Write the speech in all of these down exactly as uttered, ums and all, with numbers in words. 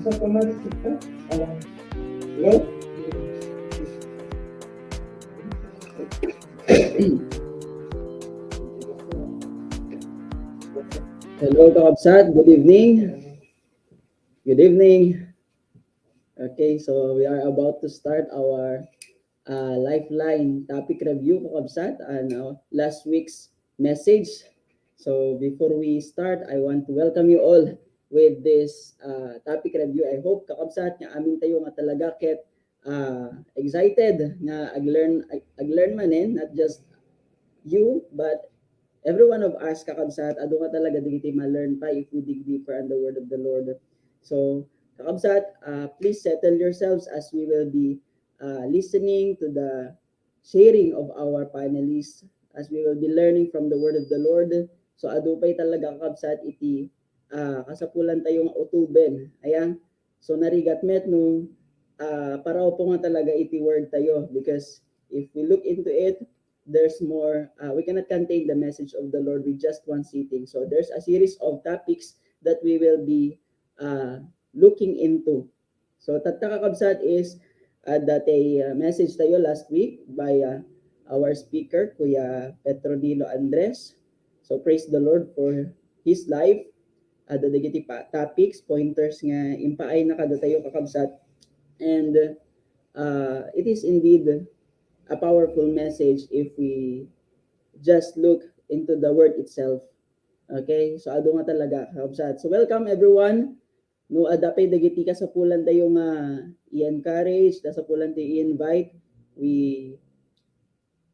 Sa pamalit ka? Alam. Hello? Hello, kakabsat. Good evening. Good evening. Okay, so we are about to start our uh, Lifeline topic review, kakabsat, ano, last week's message. So before we start, I want to welcome you all with this uh, topic review. I hope, kakabsat, nga amin tayo nga talaga ket uh, excited nga ag-learn ag-, ag-learn manen, not just you, but every one of us, kakabsat, adu nga talaga dagiti ma-learn pa if we dig deeper on the word of the Lord. So, kakabsat, uh, please settle yourselves as we will be uh, listening to the sharing of our panelists, as we will be learning from the word of the Lord. So, adu pay talaga, kakabsat, iti uh, kasapulan tayo nga utuben. Ayan. So, narigat met no uh, paraupo nga talaga iti word tayo, because if we look into it, there's more, uh, we cannot contain the message of the Lord with just one sitting. So there's a series of topics that we will be uh, looking into. So tatta, kakabsat, is uh, that a uh, message tayo last week by uh, our speaker, Kuya Petronilo Andres. So praise the Lord for his life. Adda dagiti pa- topics, pointers nga impaayna kadatayo, kakabsat. And uh, it is indeed a powerful message if we just look into the word itself. Okay? So, adu nga talaga, kakabsat. So, welcome everyone. No, adda pay dagiti kasapulan tayo nga i-encourage, kasapulan tayo i-invite. We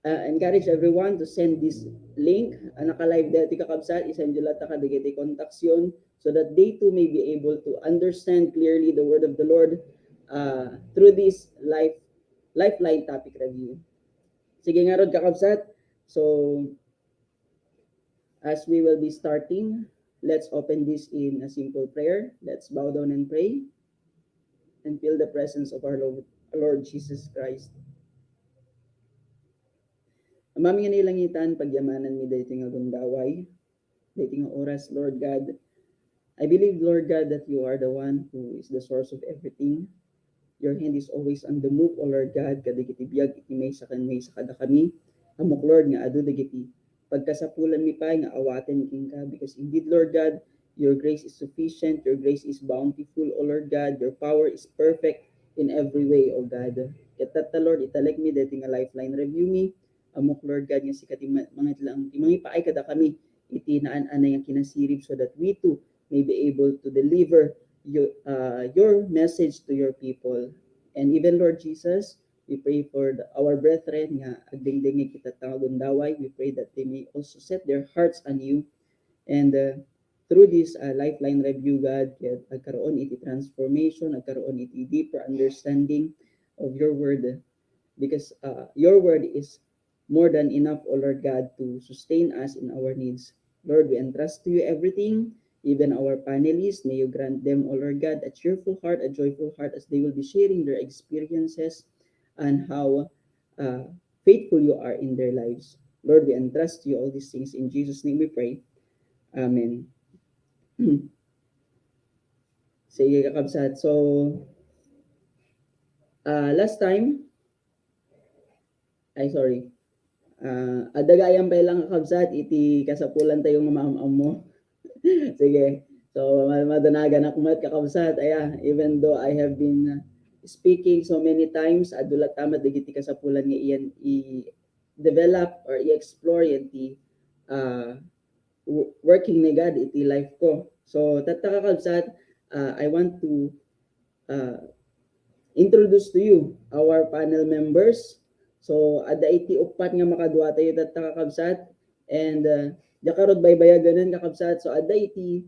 uh, encourage everyone to send this link. Ang naka-live dito, kakabsat, isend nyo latta kadagiti kontaksyon so that they too may be able to understand clearly the word of the Lord uh, through this life Lifeline topic review. Sige ngarud, kakabsat. So, as we will be starting, let's open this in a simple prayer. Let's bow down and pray and feel the presence of our Lord, Lord Jesus Christ. Amami nga nailangitan, pagyamanan mi daytoy nga gundaway, daytoy nga oras, Lord God. I believe, Lord God, that you are the one who is the source of everything. Your hand is always on the move, O Lord God, kadagiti biag iti maysa ken maysa kadakami. Ammok, Lord, nga adu dagiti pagkasapulanmi pay nga awaten kenka, because indeed, Lord God, your grace is sufficient, your grace is bountiful, O Lord God, your power is perfect in every way, O God. Ket tatta, Lord, italekmi daytoy nga Lifeline review mi. Ammok, Lord God, nga sika ti ma-, mangitlang, ti mangipaay kadakami iti naan-anay nga kinasirib, so that we too may be able to deliver your, uh, your message to your people. And even, Lord Jesus, we pray for the, our brethren nga agdengdengngeg iti tatta nga gundaway. We pray that they may also set their hearts on you. And uh, through this uh, Lifeline review, God, ket agkaroon iti transformation, agkaroon iti deeper understanding of your word. Because uh, your word is more than enough, O Lord God, to sustain us in our needs. Lord, we entrust to you everything, even our panelists. May you grant them, O Lord God, a cheerful heart, a joyful heart as they will be sharing their experiences and how uh, faithful you are in their lives. Lord, we entrust to you all these things. In Jesus' name we pray. Amen. Sige, kakabsat. So, uh, last time, ay, sorry. Uh, adda gayam pay lang, kakabsat, iti kasapulan tayo nga maam-ammo. Sige. So, ma- madanagan ako met, kakabsat. Aya, even though I have been uh, speaking so many times, adu latta met dagiti kasapulan nga iyan i-develop or i-explore yan ti uh, w- working ni God iti life ko. So, tatta, kakabsat, uh, I want to uh, introduce to you our panel members. So, adda iti uppat nga makadua tayo tatta, kakabsat. And uh, diak ngarud baybayaganen, kakabsat. So, adda iti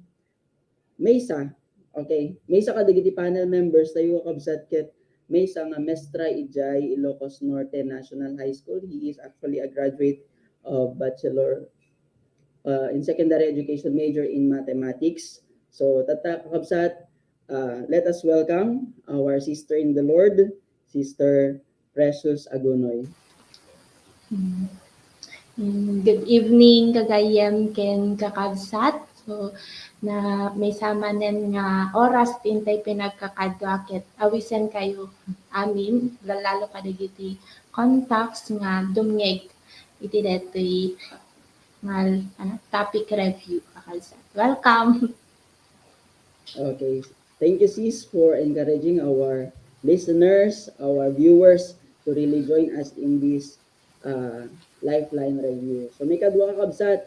maysa. Okay. Maysa kadagiti panel members tayo, kakabsat, ket maysa nga mestra idiay Ilocos Norte National High School. He is actually a graduate of Bachelor uh, in Secondary Education major in Mathematics. So, tatta, kakabsat, uh, let us welcome our sister in the Lord, Sister Precious Agunoy. Mm. Mm, good evening, kagayyem ken kakabsat. So, na maysa manen nga oras ti intay pinagkakadua ket awisenkayo amin, lalo kadagiti contacts nga dumngeg iti daytoy nga, ano, topic review, kakabsat. Welcome! Okay. Thank you, sis, for encouraging our listeners, our viewers to really join us in this uh, Lifeline review. So, maikadua, kakabsat,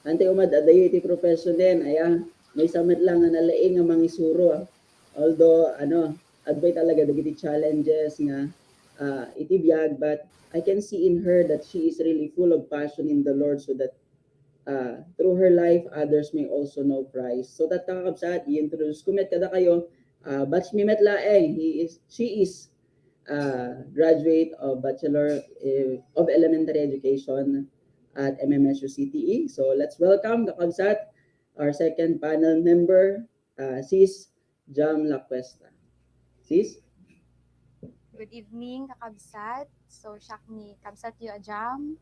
intay umad-adayo iti professionen, aya, maysa met la nga nalaing nga mangisuro, ah. Although, ano, adda pay talaga dagiti challenges nga, ah, iti biag, but I can see in her that she is really full of passion in the Lord, so that, ah, through her life, others may also know Christ. So, tatta, kakabsat, i-introduce ko met kadakayo, ah, batch mi met laeng. He is, she is, ah, graduate of Bachelor, eh, of Elementary Education at M M S U C T E. So, let's welcome, kakabsat, our second panel member, ah, Sis Jam Lacuesta. Sis? Good evening, kakabsat. So, siak ni kabsatyo a Jam.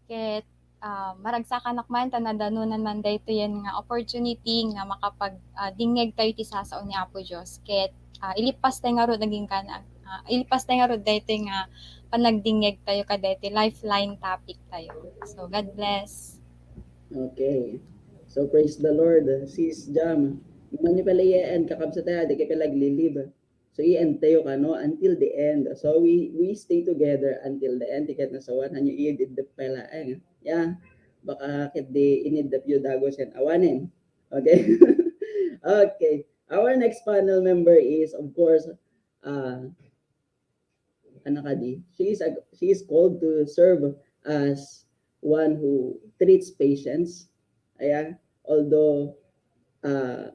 Ket, ah, maragsakanak man ta nadanonan man daytoyen nga opportunity nga makapag, ah, dingngeg tayo iti sasao ni Apo Dios. Ket, ah, ilipas tayo ngarud agingga, ah, ilipas tayo ngarud daytoy nga panagdingngeg tayo kadaytoy lifeline topic tayo. So, God bless. Okay. So, praise the Lord, Sis Jam. Manipalayan, kakabsat tayo, di kayo pala aglilib. So, i-end tayo kano until the end. So, we we stay together until the end. Ti ket nasawan, hanyo i-edit pay laeng. Yeah. Baka ket di inedit yo dagus yan. Awanen. Okay. Okay. Our next panel member is, of course, uh, ano kadi? She is a, she is called to serve as one who treats patients. Aya, although, ah,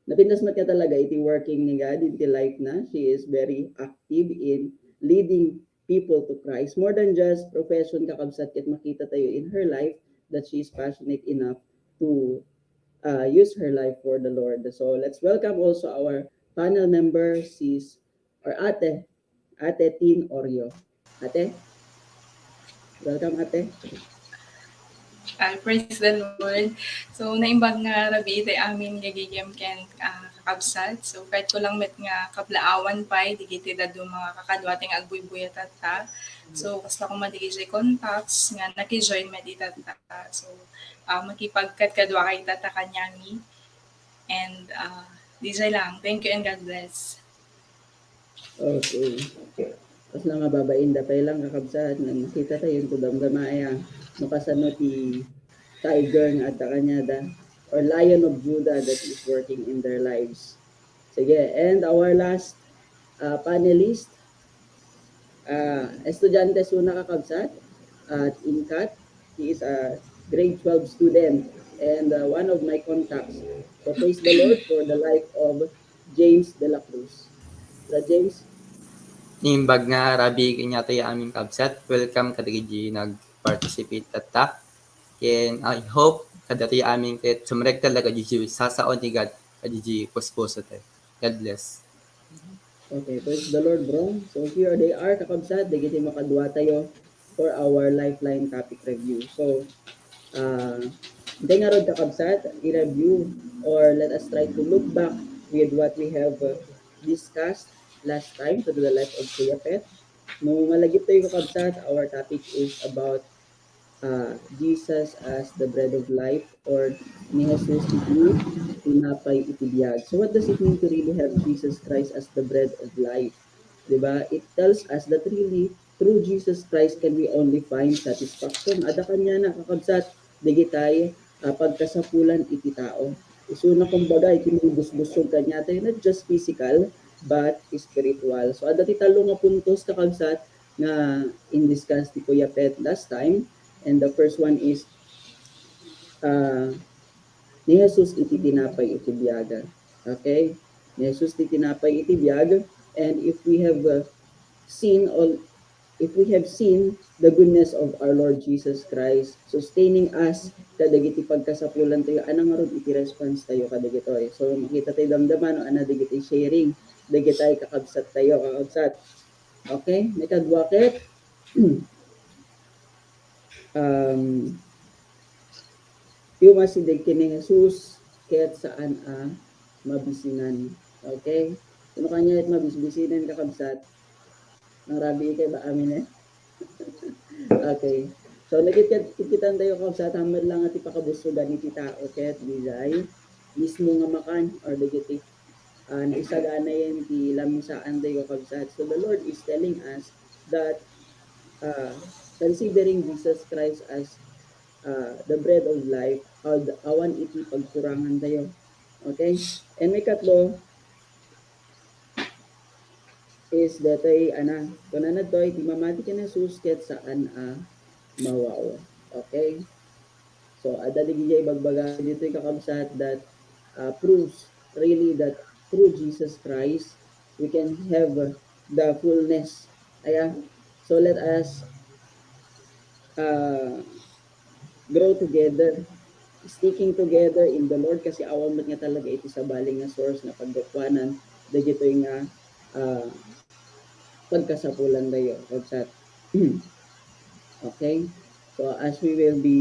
napintas met nga talaga iti working ni God iti life na. She is very active in leading people to Christ. More than just profession, kakabsat, ket makita tayo in her life that she is passionate enough to, uh, use her life for the Lord. So, let's welcome also our panel member, Sis, or Ate, Ate Tin Orio. Ate? Welcome, Ate. Ah, praise the Lord. So, naimbag nga rabii ti amin nga gigim ken, ah, kakabsat. So, kayatko lang met nga kablaawan pay digiti dadduma nga kakaduaten nga agbuybuya tatta. So, kasla koma digiti contacts nga naki-join met itatta. So, ah, makipagkadkaduakay tatta kaniami. And, ah, diay lang. Thank you and God bless. Okay. Kasla nga babain, dapay lang, kakabsat, nga makita tayo yung damdama aya no kasano ti tiger nga adda kaniada, or Lion of Judah that is working in their lives. Sige, and our last, uh, panelist, uh, estudyante suna, kakabsat, at Inkat. He is a grade twelve student and, uh, one of my contacts. So praise the Lord for the life of James de la Cruz. Brother James? Naimbag nga rabii kaniatoy amin, kabsat. Welcome kadagiti nag-participate tatta. Ken I hope kadatoy amin ket sumrekta la kadagiti sasao ni God kadagiti puspusotayo. God bless. Okay, praise the Lord, bro. So here they are, kakabsat, dagiti makadua tayo for our Lifeline topic review. So, uh, intay ngarud, kakabsat, i-review, or let us try to look back with what we have, uh, discussed last time to the life of Kuya Pet. No malagip tayo, kakabsat, our topic is about, uh, Jesus as the bread of life, or ni Jesus iti tinapay iti biag. So what does it mean to really have Jesus Christ as the bread of life? Diba? It tells us that really through Jesus Christ can we only find satisfaction. Adda kaniana, kakabsat, dagiti, ah, pagkasapulan iti tao. Isuna, kumbaga, iti mangibusbusog kaniatayo, not just physical, but spiritual. So, adda ti tallo nga puntos, kakabsat, nga in-discuss ni Kuya Pet last time. And the first one is, ah, ni Jesus iti tinapay iti biag. Okay? Ni Jesus ti tinapay iti biag. And if we have, uh, seen all, if we have seen the goodness of our Lord Jesus Christ sustaining us kadagiti pagkasapulan tayo, ania ngarud iti response tayo kadagitoy? So, makita tayo damdama no ania dagiti sharing dagiti kakabsat tayo, kakabsat. Okay? Maikadua ket, um, ti umasideg ken ni Jesus ket saan a mabisinan. Okay? Sino kaniak ket mabisbisinan, kakabsat? Nangrabiitkay ba? Amen, eh? Okay. So, nakit-, kitkitantayo, kakabsat, ammon lang nga ti pakabusogan iti tao ket dijay mismo nga makan or dagiti, ah, naisaganayen ti lamisaantayo, kakabsat. So, the Lord is telling us that, ah, considering Jesus Christ as, ah, the bread of life, ad-, awan iti pagkurangantayo. Okay? And maikatlo, is detoy, ana, kunana ditoy, ti mamati ken Jesus ket saan a mawao. Okay? So, adda dagiti ibagbaga ditoy, kakabsat, that, uh, proves really that through Jesus Christ, we can have the fullness. Aya? So, let us, uh, grow together, sticking together in the Lord, kasi awan met nga talaga iti sabali nga source nga paggapuanan dagitoy nga, ah, pagkasapulantayo, kakabsat. Okay? So, as we will be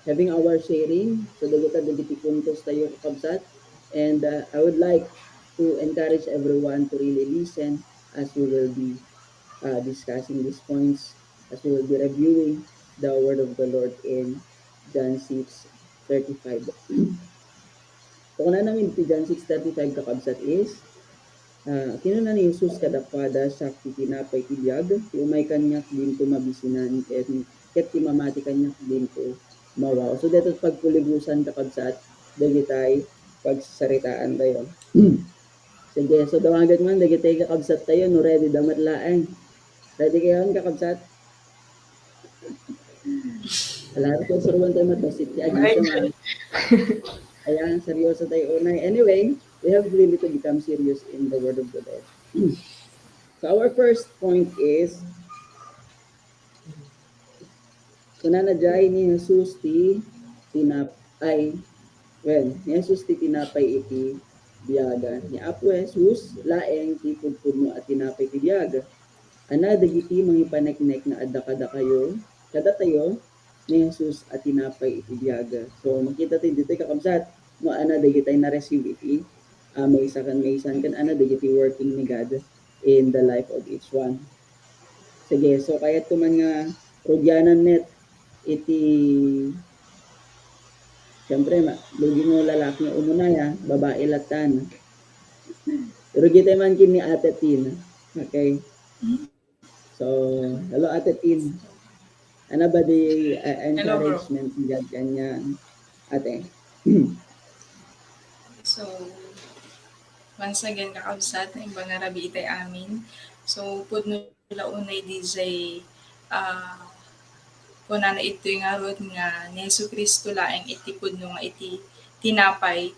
having our sharing, so dagita dagiti puntos tayo, kakabsat, and, uh, I would like to encourage everyone to really listen as we will be, uh, discussing these points, as we will be reviewing the word of the Lord in John six thirty-five. So, kunana man iti John six thirty-five, kakabsat, is, ah, kinuna ni Jesus kadakuada, "Siak ti tinapay ti biag, ti umay kaniak dinto mabisinan, ket, ket ti mamati kaniak dinto mawao." So, detoy pagpuligosan, kakabsat, dagitay pagsasaritaantayo. Sige, so dawagan man dagiti kakabsattayo no ready da met laeng. Ready kayo, kakabsat? Ala, seryosotayo met bassit ti agisa man. Ayan, seryosotayo unay. Anyway, we have really to become serious in the word of the Lord. So our first point is, kunana jay ni Jesus ti tinap-, ay, well, ni Jesus ti tinapay iti biag. Ni Apo Jesus laeng ti pudpudno a tinapay iti biag. Ana dagiti mangipaneknek nga adda kadakayo, kadatayo, ni Jesus a tinapay iti biag. So, makita ti ditoy, kakabsat, no ana dagitay na-receive iti, ah, maysa ken maysa, ken ana dagiti working ni God in the life of each one. Sige, so kayatko man nga rugianan met iti, siyempre, ma-, lugi nga lalaki nga umuna, ya, babae latan. Rugitayo man ken ni Ate Tin. Okay. So, hello, Ate Tin. Ano ba di, uh, encouragement ni God kaniak, Ate? So, once again, kakabsat, imbag nga rabii itay amin. So, pudno la unay dijay, ah, kunana itoy ngarud nga ni Jesu-Cristo laeng iti pudno nga iti tinapay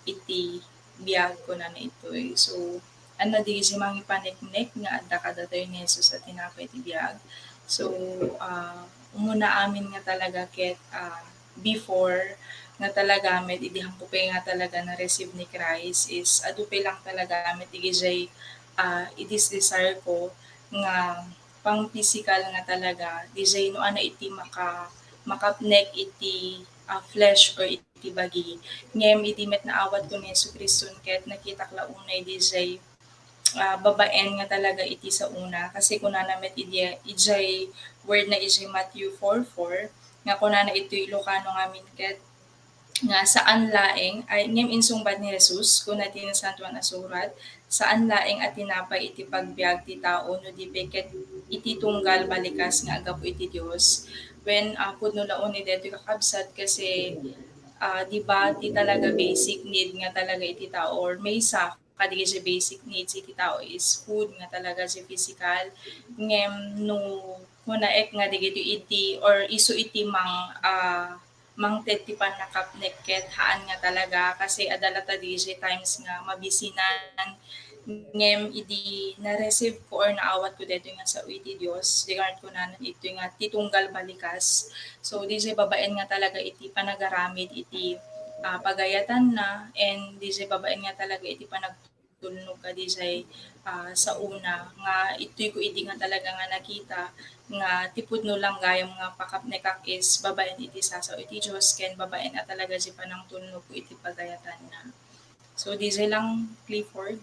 iti biag, kunana itoy. So, ania dijay mangipaneknek nga adda kadatayo ni Jesus a tinapay iti biag. So, ah, umuna amin nga talaga ket, ah, before nga talaga met idi haanko pay nga talaga na-receive ni Christ is adu pay lang talaga met dijay, ah, i-desire ko nga pang-physical nga talaga, dijay no ania iti maka-, makapnek iti, ah, flesh or iti bagi. Ngem idi met naawatko ni Jesu-Cristo ket nakitak la unay dijay, ah, babaen nga talaga iti saona. Kasi kunana met idi, ijay word na ijay Matthew four four, nga kunana itoy Ilocano ngamin ket, nga saan laeng, ay, ngem insungbat ni Jesus, kuna ti Nasantoan a Surat, saan laeng a tinapay iti pagbiag ti tao no di pay ket iti tunggal balikas nga aggapu iti Dios. Wen, ah, pudno la unay daytoy, kakabsat, kasi, ah, di ba, ti talaga basic need nga talaga iti tao or maysa kadagiti basic needs iti tao is food nga talaga ti physical. Ngem no kunaek nga dagitoy iti or isu iti mang, ah, mangted ti pannakapnek ket haan nga talaga kasi adda latta dijay times nga mabisinan. Ngem idi na-receive ko or naawatko daytoy nga sao iti Dios, di ngarud kunanan itoy nga ti tunggal balikas. So, dijay babaen nga talaga iti panagaramid iti, ah, pagayatanna, and dijay babaen nga talaga iti panag-, tulnog kadi jay, ah, sa una nga ituyko idi nga talaga nga nakita nga ti pudno lang gayam nga pakapnekak is babaen iti sasao iti Dios ken babaen a talaga jay panangtulnog ko iti pagayatanna. So, D J lang, Clifford.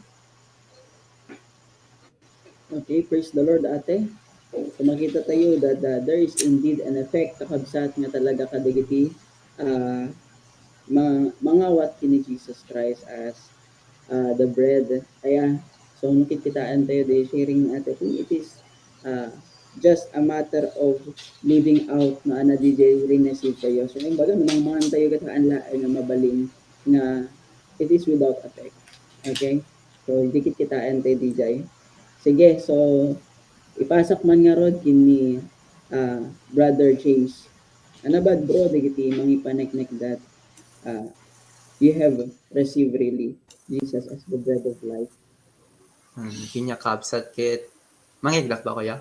Okay, praise the Lord, ate. So, makita tayo that uh, there is indeed an effect, kakabsat, nga talaga kadagiti uh, ma- mangawat kini Jesus Christ as uh, the bread. Kaya, so, nakikitaen tayo the sharing ni ate. Kung it is uh, just a matter of living out no ana D J rin na tayo. So, kumbaga, mangan tayo kat haan laeng nga mabalin nga it is without effect. Okay? So, dikit kitaen tayo, D J. Sige, so, ipasak man ngarud kini uh, Brother James. Ano ba, bro, dagiti mangipaneknek that uh, you have received really Jesus as the bread of life? Hmm, kanya kabsat ket, mangiglak ba, kuya?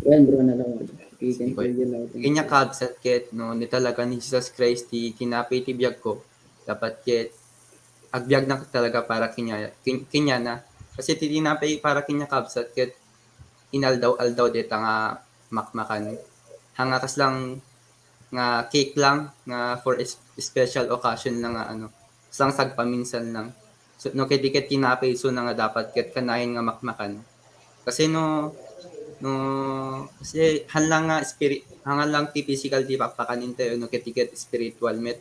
Well, bro, na lang. You can hear you loud. Kanya kabsat ket, no, ni talaga ni Jesus Christ ti kinapi ti biag ko. Dapat ket, agbiag na talaga para kanya, kanya na. Kasi ti kinapi para kanya kabsat ket, inaldaw-aldaw deta nga makmakan. Hanga kas lang nga cake lang nga for special occasion lang nga ano. Kas lang sagpaminsan lang. So, no, kaya di ket kinapi so na nga dapat ket kanayon nga makmakan. Kasi no, no, kasi han lang nga spirit, hangan lang ti physical ti pakpakanin tayo, no, kaya di ket spiritual met.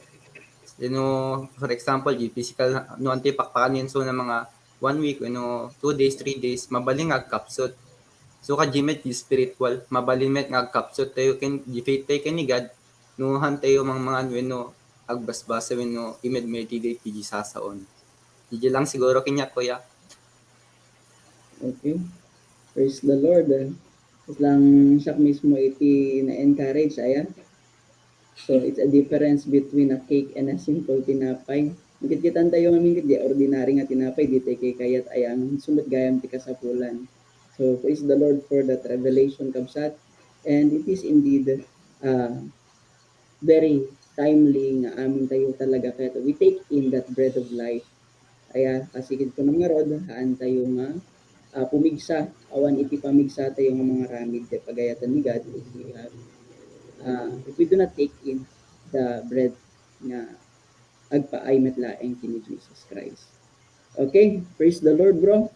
Kasi no, for example, di physical, no, anti pakpakanin so na mga one week, no, two days, three days, mabalin nga agkapsot. So, kadi met di spiritual, mabalin met nga agkapsot tayo, ken, di faith tayo ken ni God, no, han tayo mang mga, wenno, agbasbasa, wenno, i-meditate, di sasaon. Di lang siguro kanya, kuya. Okay. Praise the Lord. Eh. Lang siya mismo iti na-encourage, ayan. So, it's a difference between a cake and a simple tinapay. Makitkitan tayo nga mingkit di ordinary nga tinapay, di tayo kay kayat ayang sumut gayam ti kasapulan. So, praise the Lord for that revelation, kabsat. And it is indeed uh, very timely nga amin tayo talaga kaya we take in that bread of life. Kaya, kasigid ko nang ngarod, haan tayo nga uh, pumigsa, awan iti pamigsa tayo nga mga ramid, kay pagayatan ni God, if we have, uh, if we do not take in the bread nga agpaay met laeng kini Jesus Christ. Okay, praise the Lord, bro.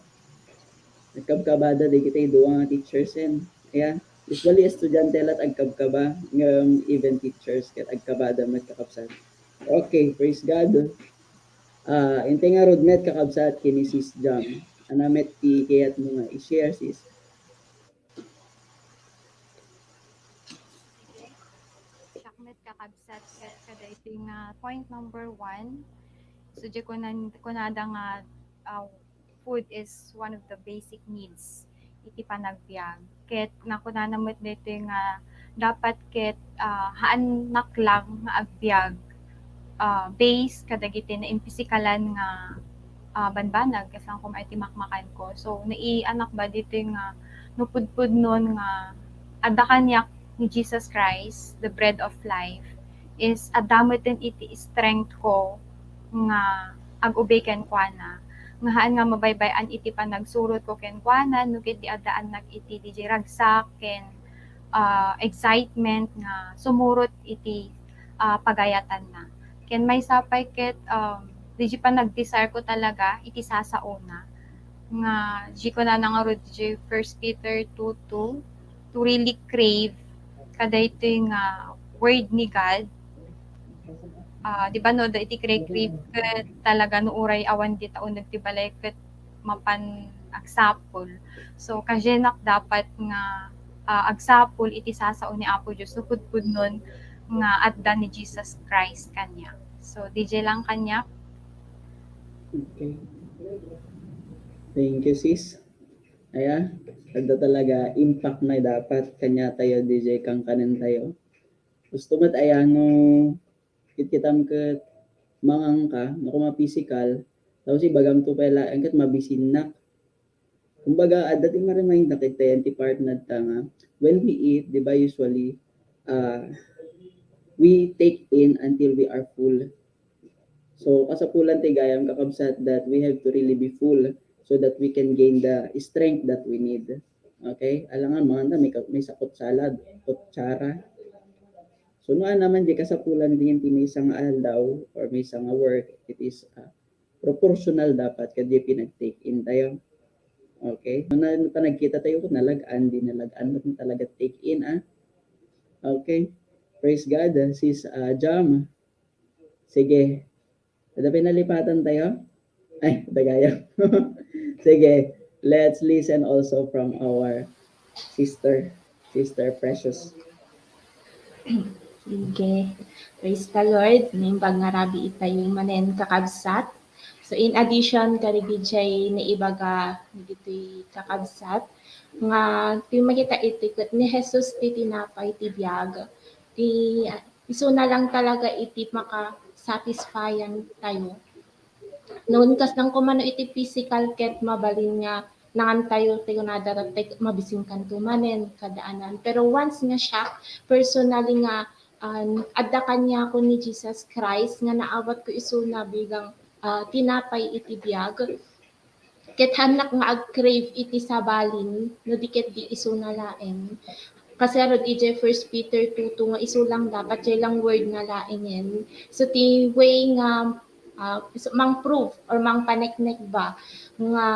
Nagkabkabada di kita dua nga teachers and yeah, usually estudiante lat agkabkaba, ngem even teachers ket agkabada met kakabsat. Okay, praise God. Ah, intay ngarud met kakabsat kini Sis Jam. Ano met ti kayat mo nga i-share, sis? Siak met kakabsat ket kada iti nga point number one. So, di kunan-, kunada nga uh, food is one of the basic needs iti panagbiag. Ket nakunana met daytoy nga dapat ket uh, haanak lang nga agbiag uh, based kadagiti naimpisikalan nga uh, banbanag, kasano koma iti makmakan ko. So, naianak ba ditoy nga napudpudnon nga adda kaniak ni Jesus Christ, the bread of life, is adda meten iti strength ko nga ag-ubay kenkuana. Nga haan nga mabaybay-an iti panagsurot ko kenkuana, no ket di addaannak iti di ragsak ken uh, excitement nga sumurot iti uh, pagayatanna. Ken maysa pay ket um, di panagdesire ko talaga iti sasaona nga di ko nanangarud di First Peter two two to really crave kadaytoy nga word ni God. Uh, di ba no, da iti crave ket talaga no uray awan di tauneg ti balay ket mapan agsapul. So, kasdiay dapat nga uh, agsapul iti sasao ni Apo Dios no pudpudnon nga adda ni Jesus Christ kaniak. So, D J lang kaniak. Okay. Thank you, sis. Aya, adda talaga impact na dapat kanya tayo, D J, kang kanen tayo. Gusto met aya no kitkitam ket mangan ka, no kuma physical, tapos ibagam to pay laeng ket mabisinnak. Kumbaga, adda ti ma-remind na ket ti part na ta nga, when we eat, di ba, usually, uh, we take in until we are full. So, kasapulan ti gayam, kakabsat, that we have to really be full. so that we can gain the strength that we need. Okay? Alangan, mga may, may sakot salad, kutsara. So, no, naman di kasapulan din ti maysa nga aldaw or maysa nga work, it is uh, proportional dapat kadi pinag-take in tayo. Okay? Na, na, nagkita tayo kung nalag-an, di nalag-an, but talaga take in, ah. Okay? Praise God, ah, sis uh, Jam. Sige. Ada pinalipatan tayo? Ay, dagaya. Sige, let's listen also from our sister, Sister Precious. Sige. Praise the Lord. Naimbag nga rabii itayo manen, kakabsat. So, in addition, kadagiti naibaga dagiti kakabsat, nga ti makita iti ket ni Jesus ti tinapay ti biag. Ti isuna lang talaga iti maka-satisfyan tayo. No, kasla koma no iti physical ket mabalin nga nangan tayo ti kunada, mabisinkanto manen, kaadaan. Pero once nga siak, personally nga, um, adda kaniakon ni Jesus Christ nga naawatko isuna bilang, ah, tinapay iti biag, ket haannak nga ag-crave iti sabalin, no di ket di isuna laeng. Kasi ngarud idiay First Peter two two nga isu lang dapat, diay lang word nga laengen. So, ti way nga, ah, so, mang-prove or mangpaneknek ba nga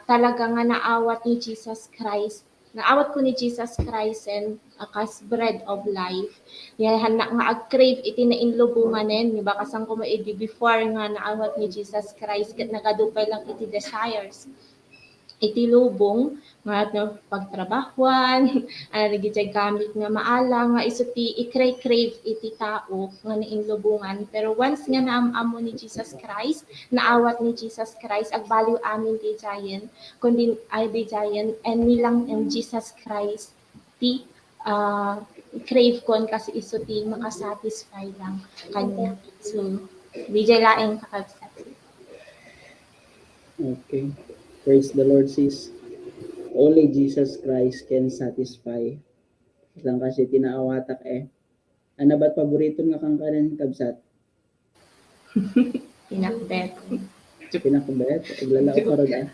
talaga nga naawat ni Jesus Christ, naawatko ni Jesus Christ and, ah, kas bread of life. Diay haannak nga ag-crave iti nainlubonganen, di ba? Kasla koma idi before nga naawat ni Jesus Christ, ket nagadu pay lang iti desires iti lubong, nga no, pagtrabahuan, ano, dagiti gamit nga maalang, nga isu ti i-crave-crave iti tao nga nainlubongan. Pero once nga naam-ammo ni Jesus Christ, naawat ni Jesus Christ, agbaliw amin diay, kundi, ay, diay, and ni lang in Jesus Christ ti, ah, crave kon kas isu ti makasatisfy lang kaniak. So, diay laeng, kakabsat. Okay. Praise the Lord, sis. Only Jesus Christ can satisfy. Lang kasi tinaawatak eh. Ano ba't paborito nga kangkanan, kabsat? Pinakbet. Pinakbet? Aglalaok ka ron, ah.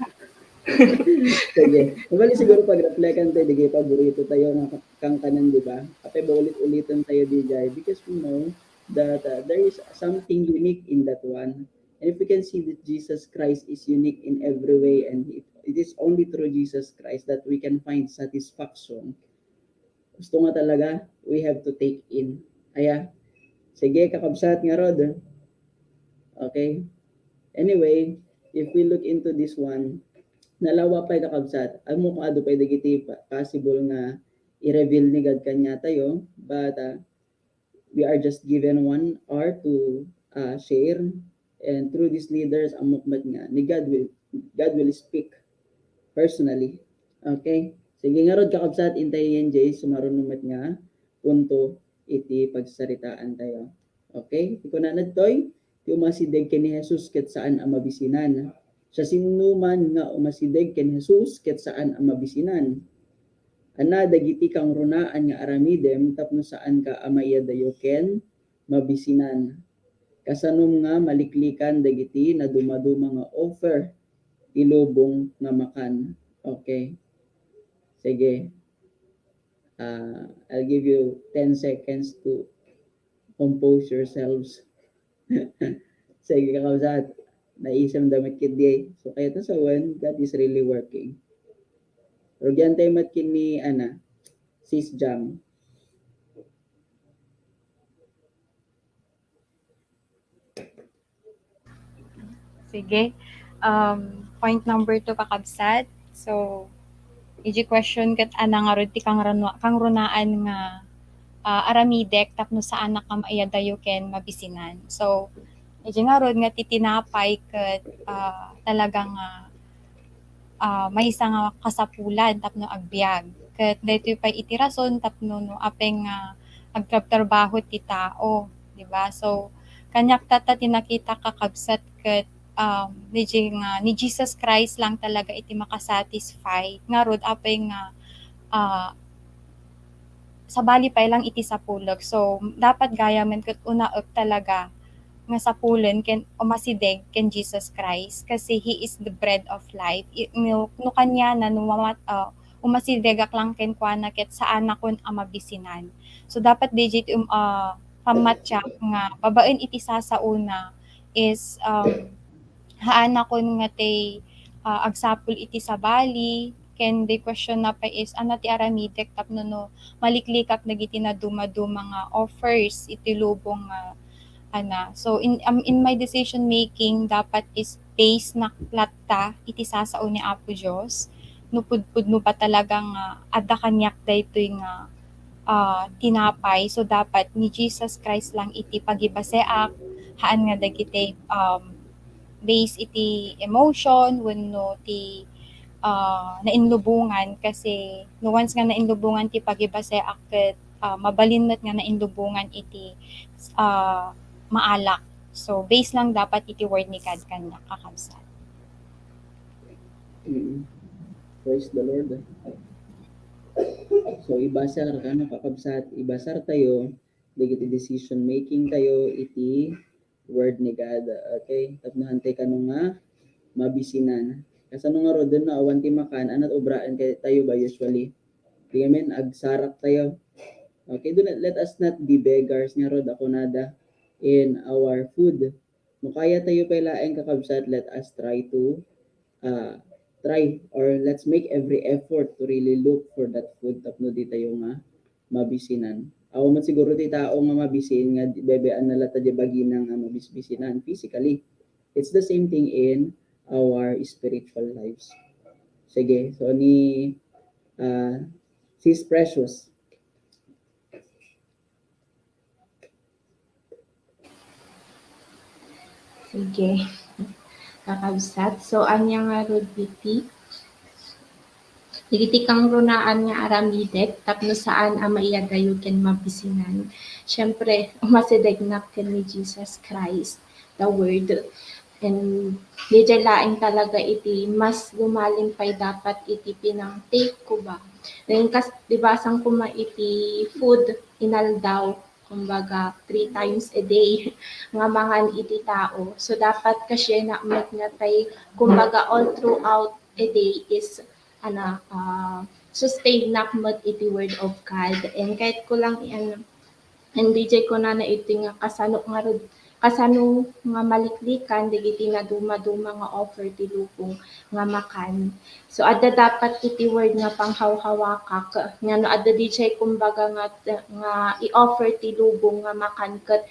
Sige. Mabali siguro pag-reflectan tayo, di paborito tayo nga kangkanan, di ba? Apay ba ulit-ulitan tayo diay? Because we know that uh, there is something unique in that one. And if we can see that Jesus Christ is unique in every way, and it, it is only through Jesus Christ that we can find satisfaction, gusto nga talaga, we have to take in. Aya, sige, kakabsat ngarud. Okay? Anyway, if we look into this one, nalawa pay, kakabsat, ammok kung adu pay dagiti possible nga i-reveal ni God kaniatayo, but uh, we are just given one hour to uh, share, and through these leaders, ammok met nga ni God will, God will speak personally. Okay? Sige ngarud, kakabsat, intayen diay sumaruno met nga punto iti pagsaritaan tayo. Okay? Ti kunana ditoy, ti umasideg ken ni Jesus ket saan a mabisinan. Siasinoman nga umasideg ken Jesus ket saan a mabisinan. Anna dagiti kangrunaan nga aramidem tapno saanka a maiyadayo ken mabisinan. Kasanom nga maliklikan dagiti nadumaduma nga offer ti lubong nga makan. Okay. Sige. Uh, I'll give you ten seconds to compose yourselves. Sige, kakabsat. Naisemda met ketdi. So, kayatna sawen, God is really working. Rugian tayo met ken ni, ana, Sis Jam. Sige. Um, point number two, kakabsat. So, iti question ket, anna ngarud ti kangruna-, kangrunaan nga, ah, aramidek tapno saanak nga maiyadayo ken mabisinan. So, iti ngarud nga ti tinapay ket, ah, talaga nga, ah, maysa nga kasapulan tapno agbiag. Ket daytoy pay iti rason tapno no apay nga agtrabtrabaho ti tao, di ba? So, kaniak tatta ti nakita, kakabsat, ket, um, ni Je-, nga ni Jesus Christ lang talaga iti makasatisfy. Ngarud, apay nga, ah, sabali pay lang iti sapulek. So, dapat gayamen ket unaek talaga nga sapulen ken umasideg ken Jesus Christ kasi He is the bread of life. I-, no, no kaniana, no mamat-, ah, umasidegak lang kenkuana ket saanakon a mabisinan. So, dapat D J ti, um, ah, pammatyak nga babaen iti sasaona is, um, haanakon nga ti, ah, agsapul iti sabali, ken the question na pay is, ano ti aramidek tapno no maliklikak dagiti naduma-duma nga offers iti lubong nga ana. So, in, um, in my decision making, dapat is base nak latta iti sasao ni Apo Dios. No pudpudno ba talaga nga adda kaniak daytoy nga, ah, tinapay, so dapat ni Jesus Christ lang iti pagibaseak, haan nga dagiti, um, base iti emotion wenno ti, ah, nainlubongan, kasi no once nga nainlubongan ti pagibaseak ket, ah, mabalin met nga nainlubongan iti, ah, maalak. So, base lang dapat iti word ni God kaniak, kakabsat. Mm. Praise the Lord. So, ibasar, ano, kakabsat, ibasar tayo, dagiti decision making tayo iti word ni God, okay? Tapno hantay kano nga mabisinan. Kasano nga rod, no awan ti makan, anat obraen kay tayo ba usually? Di amin, agsarak tayo. Okay, do not, let us not be beggars nga rod, ako nada in our food. No kaya tayo pay laeng, kakabsat, let us try to, uh, try, or let's make every effort to really look for that food tapno di tayo nga mabisinan. Awan man siguro ti tao nga mabisin nga di-, bebean na latta di bagina nga mabisbisinan physically. It's the same thing in our spiritual lives. Sige, so ni, ah, Sis Precious. Sige. Kakabsat. So, ania ngarud iti, dagiti kangrunaan nga aramidek tapno saan a maiyagayo ken mabisinan. Siyempre, umasidegnak ken ni Jesus Christ, the Word. And diay laeng talaga iti mas lumalim pay dapat iti pinang-take ko ba. Then, kas-, di ba, saan koma iti food inaldaw, kumbaga, three times a day nga mangan iti tao. So, dapat kasienak met nga tay, kumbaga, all throughout a day is, ano, ah, sustain nak met iti Word of God. And kahit ko lang, ano, and D J ko na na iti nga kasano nga rod-, kasano nga maliklikan dagiti naduma-duma nga offer ti lubong nga makan. So, adda dapat iti word nga panghawhawakak, nga no adda diay kumbaga nga, nga i-offer ti lubong nga makan ket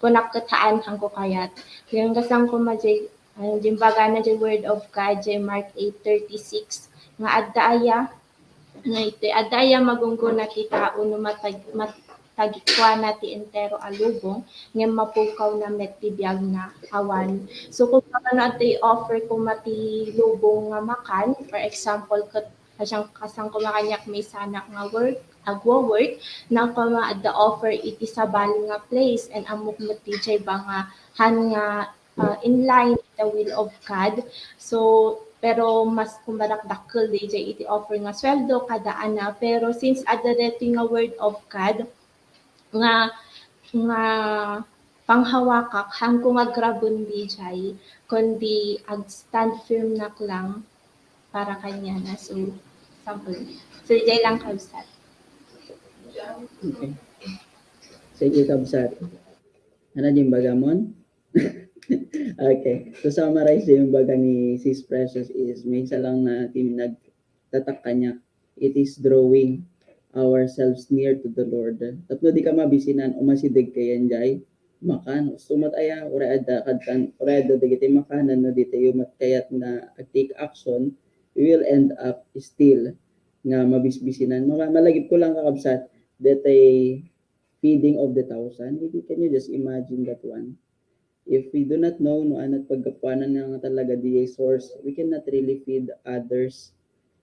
kunak ket haan, haanko kayat. Ngem kasano koma diay, ah, diay imbagana diay Word of God, diay Mark eight thirty-six, nga adda aya, nga iti, adda aya magunggona ti tao no matag-, mat-, tagikuana ti entero a lubong, ngem mapukawna met ti biagna? Awan. So, kumbaga no adda i-offer koma ti lubong nga makan, for example, ket kasano, kasano koma kaniak, maysanak nga work, agwo-work, na koma adda offer iti sabali nga place, and ammok met ti diay ba nga haan nga, ah, in line with the will of God. So, pero mas kumbaga dakkel diay iti offer nga sueldo kada ana. Pero since adda daytoy nga Word of God nga, nga panghawakak, haanko nga agraben diay, kundi ag-stand firm nak lang para kaniana. So, sample. So, diay lang, kabsat. Okay. Sige, kabsat. Ano diay imbagamon? Okay. To summarize, diay imbaga ni Sis Precious is, maysa lang na ti nagtatak kaniak, it is drawing ourselves near to the Lord. Tapno dika mabisinan, umasideg kayan diay makan. Usto met aya, uray adda kadtan, uray adda dagiti makanan, no ditayo met kayat nga ag-take action, we will end up still nga mabisbisinan. Mala-, malagip ko lang, kakabsat, daytoy feeding of the thousand. Can you just imagine that one? If we do not know no anat paggapuanan nga talaga diay source, we cannot really feed others.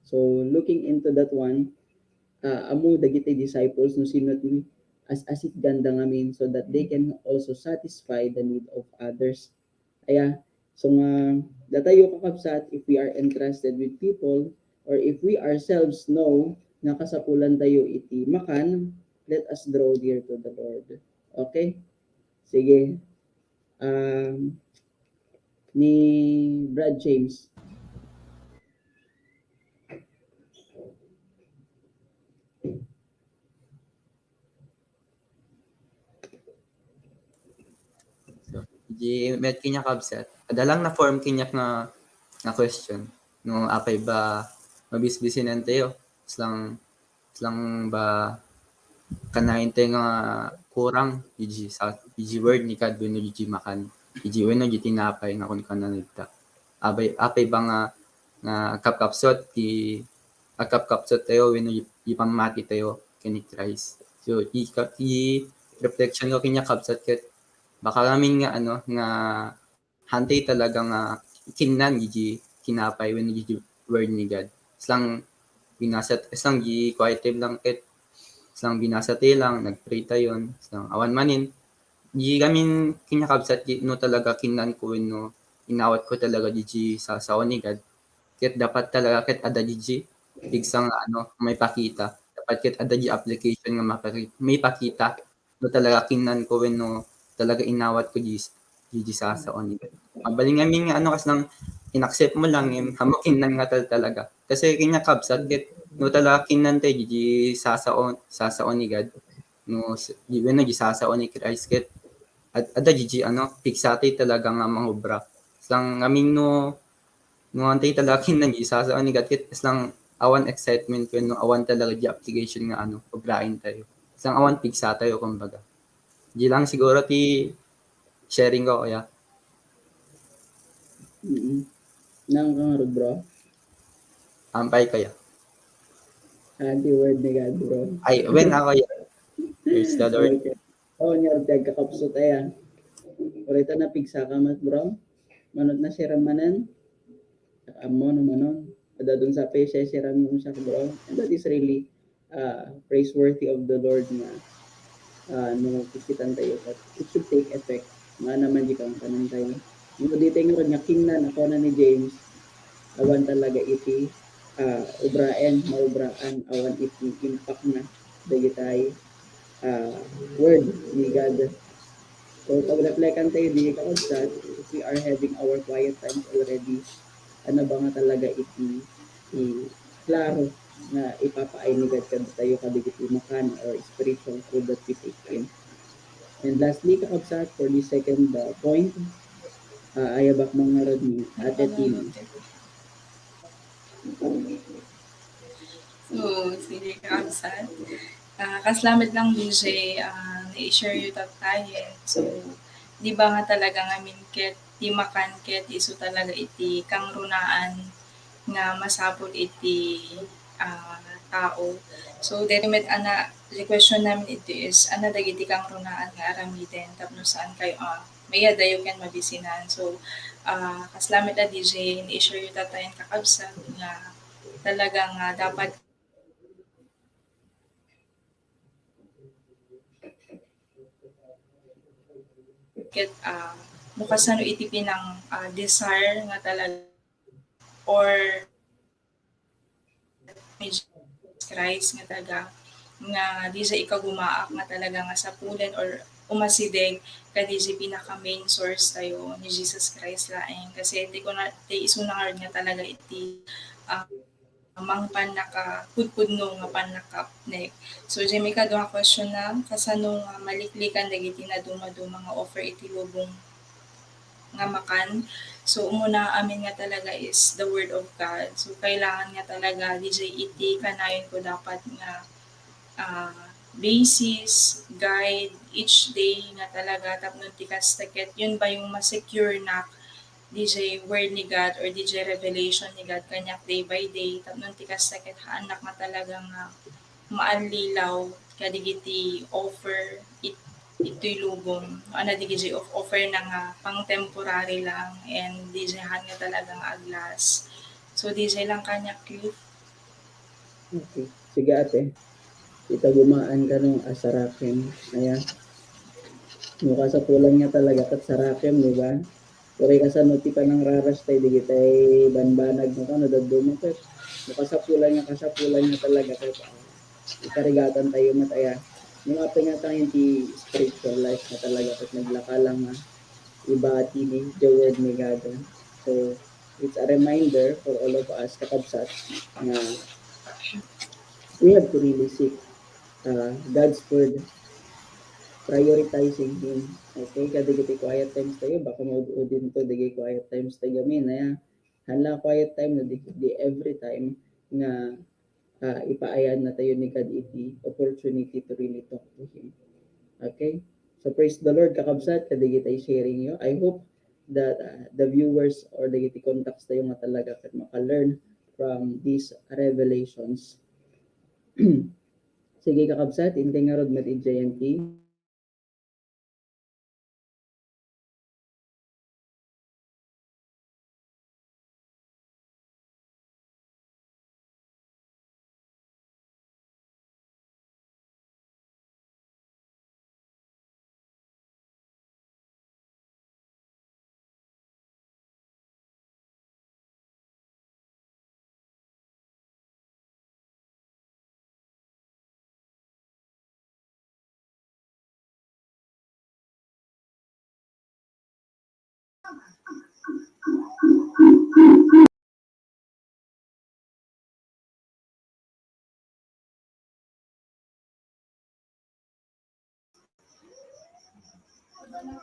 So, looking into that one, ah, ammo dagiti disciples no sino ti as-asit ganda ngamin so that they can also satisfy the need of others. Aya, so nga, datayo, kakabsat, if we are entrusted with people, or if we ourselves know nga kasapulan tayo iti makan, let us draw near to the Lord. Okay? Sige. um, ni Brad James. So, di met kaniak, kabsat. Adda lang na-form kaniak nga, nga question. No, apay ba mabisbisinan tayo? Islang, islang ba kanayon tayo nga kurang iti sa, iti word ni God wenno iti makan, iti wenno iti tinapay nga kunkana nagta. Apay, apay ba nga, nga agkapkapsut ti, agkapkapsut tayo wenno iti pammati tayo ken ni Christ. So, i, i reflection ko kaniak, kabsat, ket baka ngamin nga, ano, nga hantay talaga nga kinnan iti tinapay wenno iti word ni God. Islang binasa, islang di quiet time lang ket islang binasa tayo lang, nag-pray tayo, islang awan manen. Di ngamin kaniak, kabsat, di, no talaga kinnan ko wenno inawat ko talaga iti sasao ni God. Ket dapat talaga ket adda iti pigsa nga, ano, maipakita. Dapat ket adda iti application nga mapaki-, maipakita no talaga kinnan ko wenno talaga inawat ko iti, iti sasao ni God. Mabalin ngamin nga, ano, kaslang in-accept mo lang, ngem ammok kinnan nga tal-, talaga. Kasi kaniak, kabsat, ket no talaga kinnan tayo iti sasao, sasao ni God, no, s-, di, wenno iti sasao ni Christ, ket ad-, adda iti, ano, pigsa tayo talaga nga mangobra. Islang ngamin no, no hantay talaga kinnan iti sasao ni God, ket islang awan excitement wenno awan talaga iti application nga, ano, obraen tayo. Islang awan pigsa tayo, kumbaga. Di lang siguro ti sharing ko, kuya. Mm. Naan ka ngarud, bro? Apay, kuya. Ah, ti word ni God, bro. Ay, wen ako, kuya. Praise the Lord. Okay. Oh, nia ti agkakapsut aya. Orita napigsaka met, bro. Manot na siram manen. Ammo no manon. Adda dun sa pe siya siram mo siya, bro. And that is really uh, praiseworthy of the Lord nga uh, no kikitan tayo, but it should take effect. Nga naman di kang kanan tayo. No, di tayo nga kinnan, ako na ni James, awan talaga iti uh, obraen, maubraan, awan iti impact na dagitay uh, word ni God. So, pag-reflectan tayo, di ka, if we are having our quiet times already, ano ba nga talaga iti, i-, klaro nga ipapaay ni God kadatayo kadagiti makan or spiritual food that we take in. And lastly, kakabsat, for the second uh, point, uh, ayabak mangarad ni Ate Tin. So, sige, kakabsat. Ah, kasla met lang, D J, ah, na-share yu tattayen. So, di ba nga talaga ngamin ket ti makan ket isu talaga iti kangrunaan nga masapul iti, ah, tao. So, daytoy met a na-, the question namin iti is, ano dagiti kangrunaan nga aramiden tapno saan kayo, ah, mayadayo ken mabisinan. So, ah, kasla met a D J, na-share yu tattayen, kakabsat, nga talaga nga dapat ket, ah, no kasano iti pinang, ah, desire nga talaga or ni Jesus Christ nga talaga nga di sa ikagumaak nga talaga nga sapulen or umasideg ka di sa pinaka main source tayo ni Jesus Christ laeng. Kasi ti kuna, ti isuna nga talaga iti, ah, mangpannakapudpudno nga pannakaupnek. So, diay maikadua nga question na, kasano nga maliklikan dagiti nadumaduma nga offer iti lubong nga makan? So, umuna amin nga talaga is the Word of God. So, kailangan nga talaga, diay iti kanayon ko dapat nga, ah, basis, guide, each day nga talaga, tapno ti kasta ket, yun ba yung ma-secure na diay word ni God or diay revelation ni God kaniak day by day, tapno ti kasta ket haannak nga talaga nga maallilaw kadagiti offer it-, itoy lubong. Ano, dagiti of-, offer na nga pang temporary lang and diay haan nga talaga nga aglas. So, diay lang kaniak, Cliff. Okay. Sige, ate. Itagumaan ka no, asarakem. Ayan. No, kasapulan nga talaga, kat sarakem, di ba? Uray kasano ti panangraras tayo, dagitay banbanag, no, kano, daduma, kat, no, kasapulan nga, kasapulan nga talaga, kat, ah, ikarigatan tayo met aya. Yung apay nga tayo ti spiritual life nga talaga, kat naglaka lang nga, ibati ni the word ni God. So, it's a reminder for all of us, kakabsat, nga we have to really seek, uh, God's word, prioritizing Him. Okay, kadagiti quiet times tayo, baka maud-udin to, dagiti quiet times tayo, amin, aya. Hala, quiet time na di, di every time nga, ah, ipaayan na tayo ni God iti opportunity to really talk to Him. Okay? So, praise the Lord, kakabsat, kadagiti sharing yo. I hope that, ah, the viewers or dagiti contacts tayo nga talaga ket maka-learn from these revelations. Sige, kakabsat, intay ngarud met idiay J N T.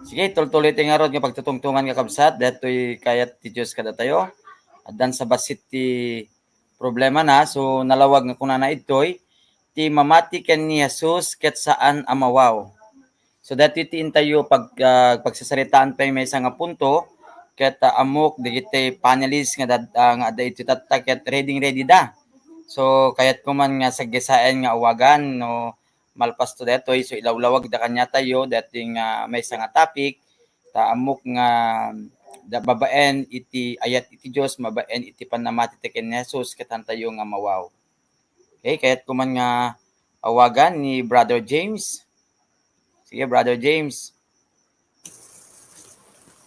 Sige, tultuloy ti ngarud nga pagtutungtongan nga kabsat, daytoy kayat ti Dios kadatayo. Addan sa bassit ti problema na, so nalawag nga kunana idtoy, ti mamati ken ni Jesus ket saan a mawaw. So daytoy ti intayo pag, ah, pagsasaritaan pay maysa nga punto, ket, ah, ammok dagiti panelists nga dad-, ah, nga adda iti tatta ket ready-ready da. So kayatko man nga saggisaen nga awagan no malpas to daytoy, so ilawlawag da kaniatayo daytoy nga maysa nga topic, ta ammok nga da-, babaen iti ayat iti Dios, babaen iti pannamati ti ken ni Jesus, ket hantayo nga mawaw. Okay, kayatko man nga awagan ni Brother James. Sige, Brother James.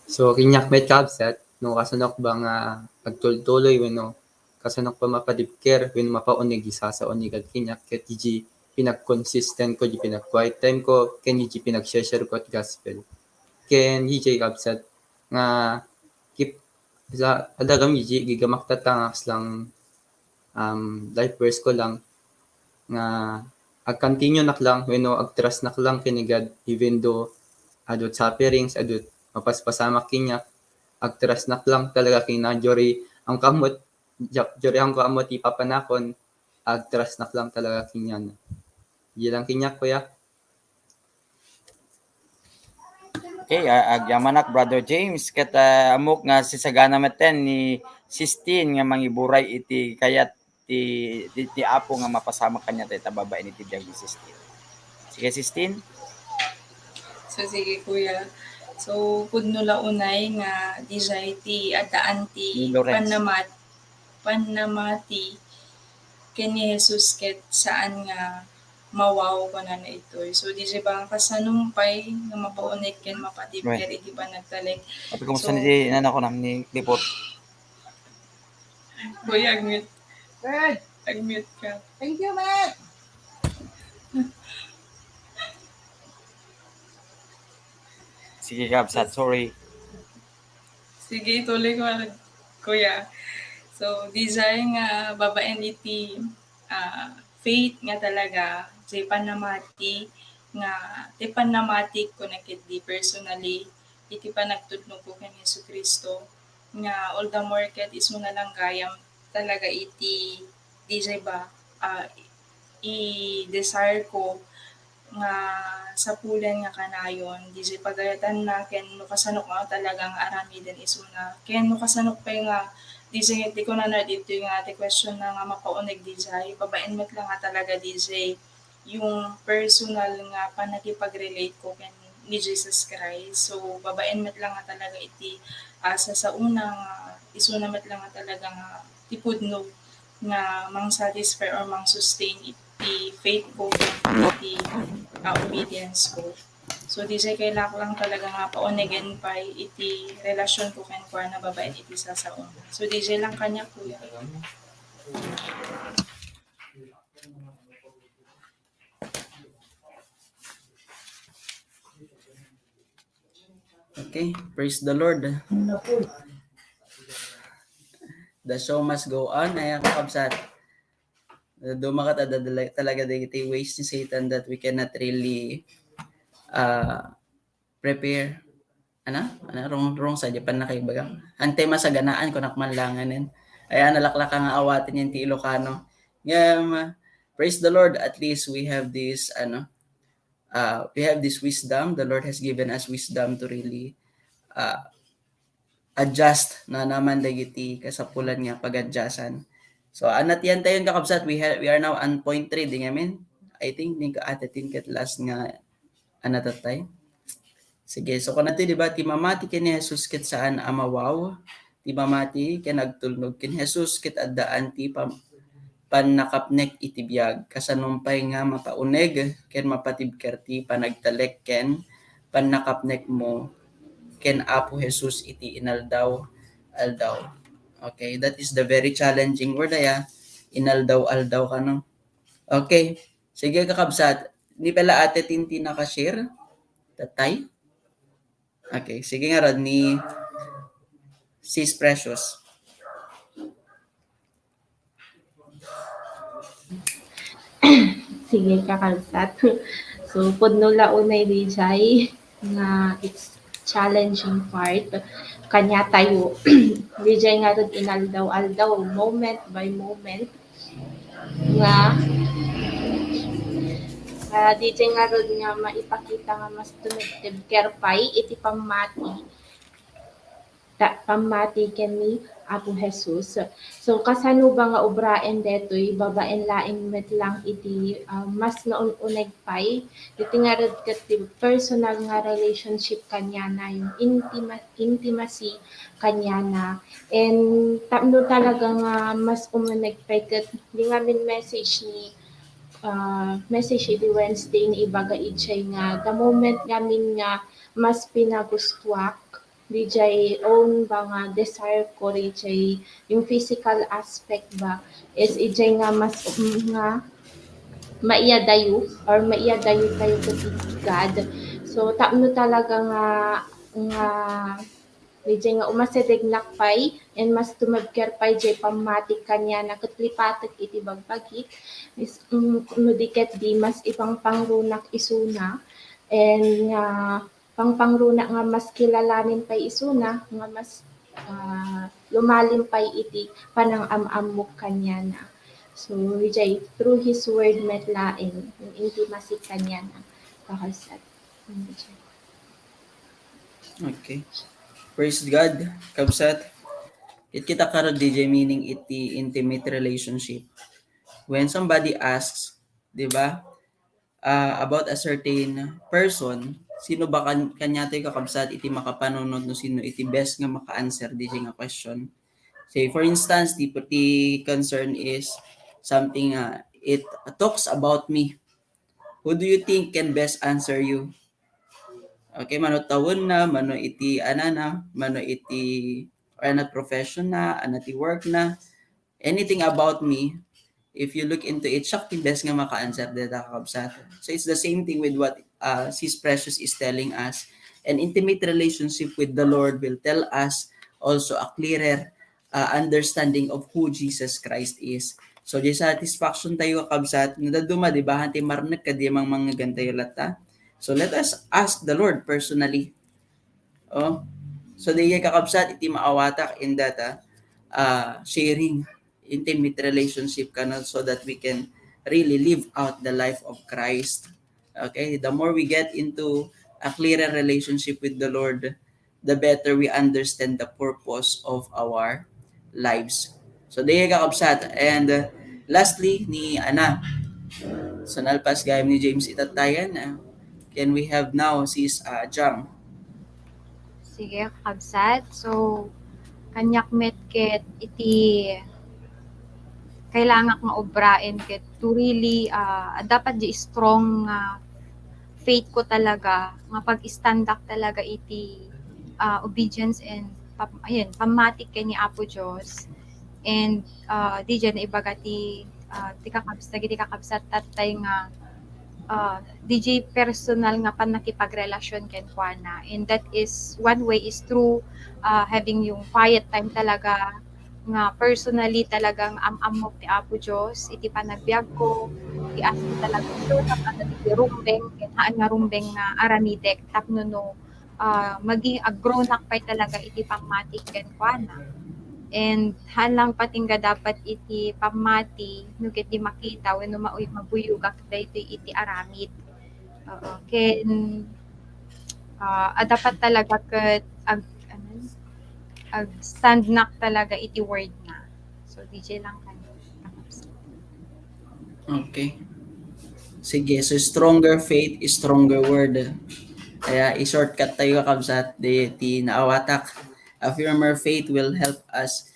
So, kaniak met kabsat, no, kasanok ba nga agtultuloy wenno kasanok ba mapadipker wenno mapauneg ti sasaomi kad kaniak ket iti pinag-consistent ko, iti pinag-quiet time ko, ken iti pinag-share ko ti gospel. Ken iti kabsat nga kip-, sa, adda gayam iti gigamak tatta nga kasla, um, life verse ko lang nga ag-continue nak lang wenno ag-trust nak lang ken ni God, even though adu sufferings, adu mapaspasamak kaniak, ag-trust nak lang talaga kaniana, diay ammo't, diay ammo't ipapanakon, ag-trust nak lang talaga kaniana. Diay lang kaniak, kuya. Okay, a-, agyamanak, Brother James, ket, ah, ammok nga sisagana metten ni Sistine nga mangiburay iti kayat ti, ti, ti Apo nga mapasamak kaniatayo ta babaen iti biag ni Sistine. Sige, Sistine. So, sige, kuya. So, pudno la unay nga diay ti addaan ti Ni Lawrence. Pannamat-, pannamati ken ni Jesus ket saan nga mawaw, kunana itoy. So, diay ba nga kasano pay nga mapauneg ken mapadipker Right. iti panagtalek? Ate, kumusta So, ni nanako nam ni Lipot? Kuya, ag-mute. Good. Ag-mute ka. Thank you, Matt. Sige, kabsat, sorry. Sige, ituloy ko, kuya. So, diay nga babaen iti, ah, faith nga talaga, diay pannamati nga, ti pannamati ko na ketdi personally, iti panagtudnogko ken Jesu-Cristo, nga all the more ket isuna lang gayam talaga iti, diay ba, ah, i-desire ko nga sapulen nga kanayon, diay pagayatanna, ken no kasanok nga talaga nga aramiden isuna, ken no kasanok pay nga, diay, ti kunana ditoy nga ti question na nga mapauneg diay, babaen met la nga talaga diay yung personal nga panakipag-relate ko ken ni Jesus Christ. So, babaen met la nga talaga iti, ah, sasaona nga isuna met la nga talaga nga ti pudno nga mang-satisfy or mang-sustain iti faith ko ken iti, ah, obedience ko. So, diay kayatko lang talaga nga paunegen pay iti relasyon ko kenkuana babaen iti sasaona. So, diay lang kaniak, kuya. Okay, praise the Lord. The show must go on, ay, kakabsat. Dumakat ada talaga dagiti ways ni Satan that we cannot really, uh, prepare. Ano? Ano? Wrong, wrong sa Japan na kayo baga. Antay masaganaan ko nakmanlanganin. Ay, nalaklaka nga awatin yan ti Ilocano. Ngem, praise the Lord, at least we have this, ano, uh, we have this wisdom. The Lord has given us wisdom to really, uh, adjust na naman dagiti kasapulan nga pag-adjustan. So, anat yan tayo, kakabsat. We have, we are now on point three, di ngamin? I think, di ka atatin ket last nga anat tayo. Sige, so kunana ti, di ba, ti mamati ken ni Jesus ket saan a mawaw. Ti mamati ken agtulnog ken Jesus ket addaan ti pam-, pannakapnek iti biag. Kasano pay nga mapauneg ken mapatibker ti panagtalek ken pannakapnekmo ken Apo Jesus iti inaldaw-aldaw. Okay, that is the very challenging word, aya. Inaldaw-aldaw kano. Okay. Sige, kakabsat. Ni pala ate Tintin nakashare? Tatay? Okay. Sige nga, Rod, ni Sis Precious. Sige, kakabsat. So, pudno la unay dijay nga it's challenging part. Kanya tayo, dijay nga rod inaldaw-aldaw, moment by moment, nga, nga dijay nga rod nga maipakita nga mas tumibtibker pay iti pammati. Ta-, pammati ken ni Apo Jesus. So, kasano ba nga obraen detoy babaen laeng met lang iti, ah, mas naun-uneg pay? Iti ngarud ket ti personal nga relationship kaniana, yung intima-, intimacy kaniana. And tapno talaga nga mas umuneg pay ket di ngamin message ni, ah, message idi Wednesday ni ibaga idiay nga the moment ngamin nga mas pinagustuak, dijay own ba nga desire ko, dijay yung physical aspect ba, is ijay nga mas, mm, nga maiyadayo or maiyadayo tayo ket iti God. So, tapno talaga nga, nga, dijay nga umasidegnak pay, and mas tumibker pay jay pammati kaniana ket lipatek iti bagbagik, is, mm, no di ket di mas ipangpangrunak isuna, and nga pangpangrunak nga mas kilalanen pay isuna, nga mas, ah, lumalim pay iti panangam-ammok kaniana. So, ijay through His Word met laeng, yung intimacy kaniana, kakabsat. Okay. Praise God, kabsat. It kita karod dijay meaning iti intimate relationship. When somebody asks, di ba, ah, about a certain person, sino ba kan-, kanya tayo kakabsat iti makapanunot no sino iti best nga maka-answer dijay nga question? Say, for instance, the, the concern is something, ah, it talks about me. Who do you think can best answer you? Okay, mano tawenna, mano iti anana, mano iti, or ano profession na, ano ti work na, anything about me, if you look into it, siak ti best nga maka-answer deta, kakabsat. So it's the same thing with what, uh, Sis Precious is telling us. An intimate relationship with the Lord will tell us also a clearer, uh, understanding of who Jesus Christ is. So, di satisfaction tayo, kakabsat, nga dadduma, di ba, ti marnek kadi mangmangngegan tayo latta. So, let us ask the Lord personally. Oh, so, di kakabsat, iti maawatak in that, uh, uh, sharing, intimate relationship kano, so that we can really live out the life of Christ. Okay, the more we get into a clearer relationship with the Lord, the better we understand the purpose of our lives. So, di kakabsat. And, uh, lastly, ni Ana. So, nalpas gayam ni James itatayan. Uh, can we have now Sis, uh, Jam? Sige, kakabsat. So, kaniak met ket iti kailangak nga obraen ket to really, ah, dapat di strong nga faith ko talaga, nga pag-standak talaga iti, ah, obedience and pam-, ayun, pammatik ken ni Apo Dios. And, ah, di diyan naibaga ti, ah, ti kakabs-, dagiti kakabsat tattay nga ah, D J personal nga pannakipagrelasyon kenkuana. And that is, one way is through, ah, having yung quiet time talaga nga personally talagang am-ammok ti Apo Dios iti panagbiagko, ti as ko talaga show up kadagiti rumbeng, ken haan nga rumbeng nga aramidek tapno no, ah, magi-, ag-grow-nak pay talaga iti pammati kenkuana. And haan lang pati nga dapat iti pammati no ket di makita wenno maoy mabuyogak daytoy iti aramid. Oo, ken, ah, a dapat talaga ket ag-, ano, ag-stand-nak talaga iti word na. So, D J lang kami. Okay. Sige, so stronger faith is stronger word. Kaya i-shortcut tayo, kakabsat, di ti naawatak. A firmer faith will help us,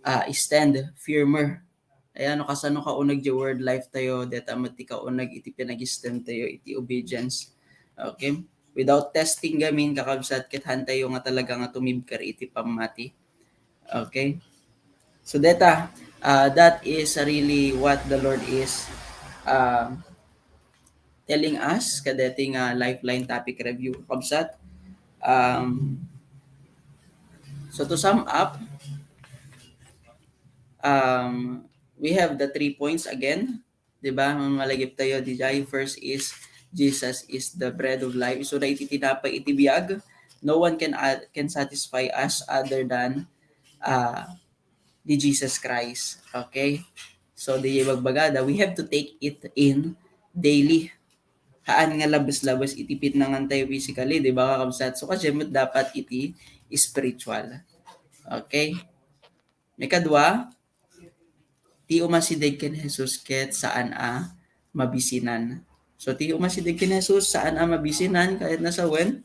ah, stand firmer. Kaya no kasano kauneg di word life tayo, deta met ti kauneg iti pinag-stand tayo iti obedience. Okay? Without testing gamin, kakabsat, ket haan tayo nga talaga nga tumibker iti pammati. Okay? So deta, uh, that is really what the Lord is, um, telling us kadeti nga Lifeline topic review, kakabsat. Um, so to sum up, um, we have the three points again. Di ba? Mamalagip tayo, D J. First is, Jesus is the bread of life. So, na iti tinapay iti biag, no one can add, can satisfy us other than, uh, the Jesus Christ. Okay? So, di bagbaga da, we have to take it in daily. Haan nga labas-labas iti pitnangan tayo physically, di ba, kakabsat? So, kasi mo dapat iti spiritual. Okay? Ikadua, ti umasideg ken Jesus ket saan a mabisinan. So, ti umasideg ken Jesus saan a mabisinan, kayat na sawen,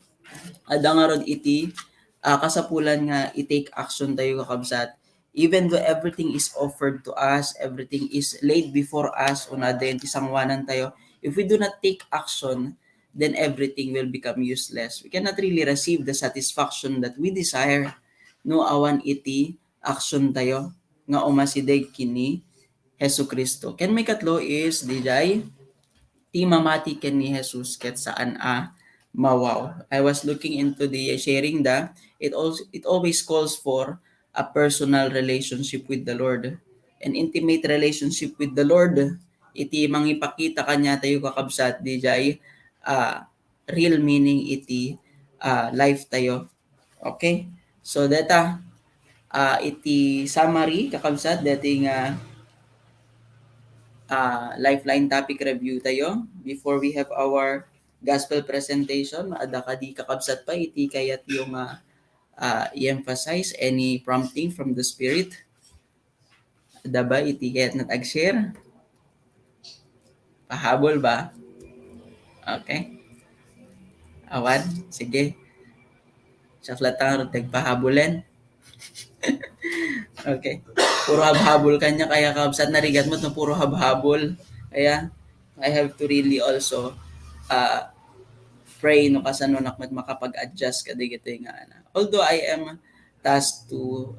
adda ngarud iti, ah, kasapulan nga i-take action tayo, kakabsat. Even though everything is offered to us, everything is laid before us, una din ti sanguanan tayo, if we do not take action, then everything will become useless. We cannot really receive the satisfaction that we desire no awan iti action tayo nga umasideg kini Jesu Cristo. Ken maikatlo is, D J, ti mamati ken ni Jesus ket saan a mawaw. I was looking into the sharing da, it also, it always calls for a personal relationship with the Lord. An intimate relationship with the Lord, iti mangipakita kaniatayo, kakabsat, D J, ah, real meaning iti, ah, life tayo. Okay? So, deta, ah, iti summary, kakabsat, deti nga, ah, Lifeline topic review tayo before we have our gospel presentation. Adda kadi, kakabsat, pay iti kayatyo nga, ah, i-emphasize? Any prompting from the Spirit? Adda ba iti kayatna nga ag-share? Pahabol ba? Okay. Awan? Sige. Siak latta ngarud ti agpahabulen. Okay. Puro habhabol kaniak, kakabsat, narigat met no puro habhabol. Kaya, I have to really also, uh, pray no kasanonak met makapag-adjust kadagitoy nga, ano. Although I am tasked to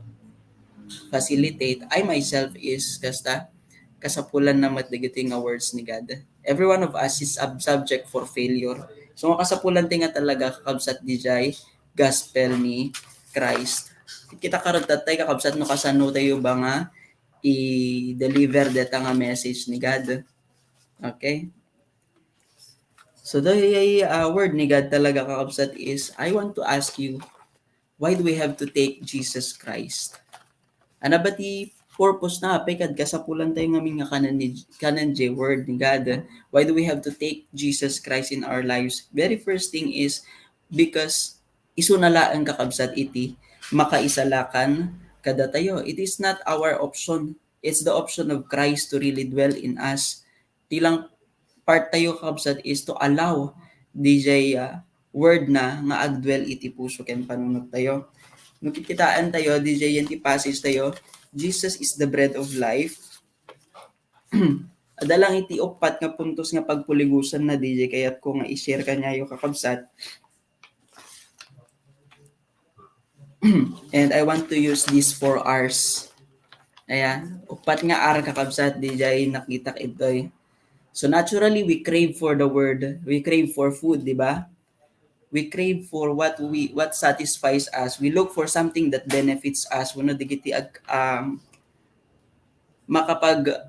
facilitate, I myself is kasta, kasapulanna met dagitoy nga words ni God. Every one of us is sub-, subject for failure. So, nga kasapulan ti nga talaga, kakabsat, D J, gospel ni Christ. Kita karudtattay, kakabsat, no kasano tayo ba nga i-deliver deta nga message ni God. Okay? So, the, uh, word ni God talaga, kakabsat, is, I want to ask you, why do we have to take Jesus Christ? Ano ba ti purpose na? Apay kad kasapulan tayo ngamin nga kanan ni, kanan di word ni God. Why do we have to take Jesus Christ in our lives? Very first thing is because isu na laeng, kakabsat, iti makaisalakan kadatayo. It is not our option. It's the option of Christ to really dwell in us. Ti lang part tayo, kakabsat, is to allow D J, ah, word na nga agdwell iti puso ken panunot tayo. No kikitaan tayo, D J, yan ti passage tayo, Jesus is the bread of life. Adda lang iti uppat nga puntos nga pagpuligusan na, D J, kayat ko nga i-share kaniayo, kakabsat. And I want to use this four R's. Ayan. Uppat nga R, kakabsat, D J, nakitak itoy. So naturally, we crave for the word, we crave for food, di ba? We crave for what we, what satisfies us. We look for something that benefits us. Wenno dagiti ag-, um, makapag-,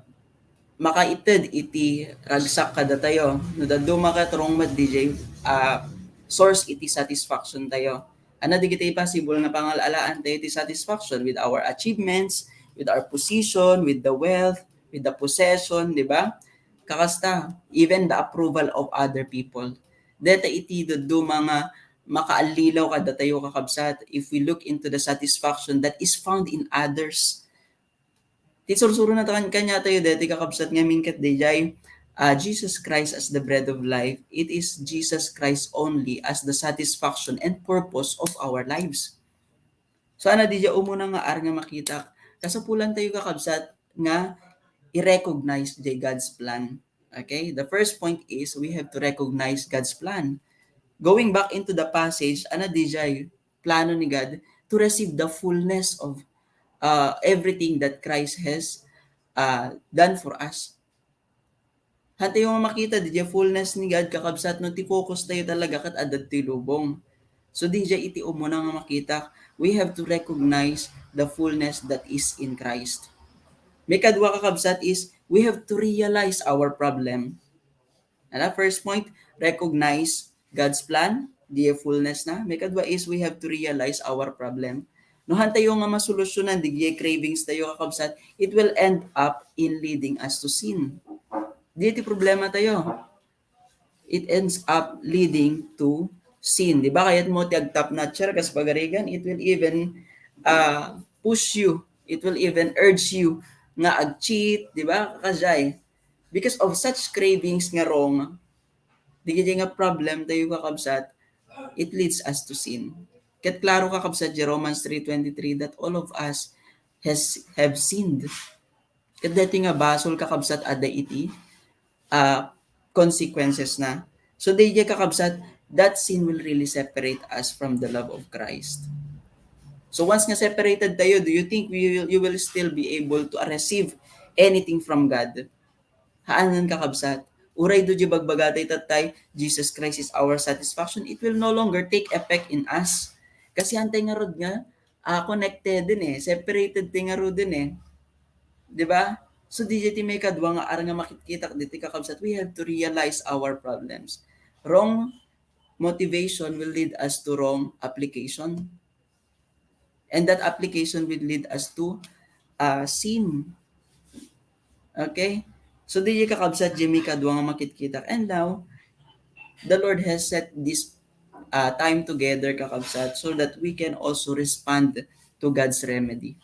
makaited iti ragsak kadatayo. No dadduma ket wrong met diay, ah, source iti satisfaction tayo. Ano dagiti possible nga pangal-alaan tayo iti satisfaction? With our achievements, with our position, with the wealth, with the possession, di ba? Kakasta, even the approval of other people. Deta iti dadduma nga makaallilaw kadatayo, kakabsat, if we look into the satisfaction that is found in others. Ti sursurona ta kan-, kaniatayo deti, kakabsat, ngamin ket diay, ah, Jesus Christ as the bread of life. It is Jesus Christ only as the satisfaction and purpose of our lives. So, ano diay umuna nga ar nga makitak? Kasapulan tayo, kakabsat, nga i-recognize diay God's plan. Okay? The first point is we have to recognize God's plan. Going back into the passage, ano diay plano ni God? To receive the fullness of, uh, everything that Christ has, uh, done for us. Haantayo nga makita diay fullness ni God, kakabsat, no ti focus tayo talaga ket adda ti lubong. So, diay iti umuna nga makita, we have to recognize the fullness that is in Christ. Maikadua, kakabsat, is we have to realize our problem. Ano, first point, recognize God's plan, diay fullness na. Maikadua is we have to realize our problem. No haantayo nga masolusyonan diay cravings tayo, kakabsat, it will end up in leading us to sin. Diay ti problema tayo. It ends up leading to sin. Di ba? Kayat mo ti agtapnatcher kas pagarigan, it will even, uh, push you. It will even urge you nga ag-cheat, di ba? Kajay. Because of such cravings nga wrong, diay nga problem tayo, kakabsat, it leads us to sin. Ket klaro, kakabsat, diay Romans three twenty-three that all of us has, have sinned. Ket deti nga basol, kakabsat, adda iti, ah, consequences na. So, diay, kakabsat, that sin will really separate us from the love of Christ. So, once nga separated tayo, do you think we will, you will still be able to receive anything from God? Haanen, kakabsat. Uray diay ibagbaga tayo tattay, "Jesus Christ is our satisfaction," it will no longer take effect in us. Kasi haantay ngarud nga, ah, connected din eh, separated ti ngarud din eh. Di ba? So, diay ti maikadua nga ar nga makitkitak deti, kakabsat, we have to realize our problems. Wrong motivation will lead us to wrong application. And that application will lead us to, uh, sin. Okay? So, diay, kakabsat, diay maikadua nga makitkitak. And now, the Lord has set this, uh, time together, kakabsat, so that we can also respond to God's remedy.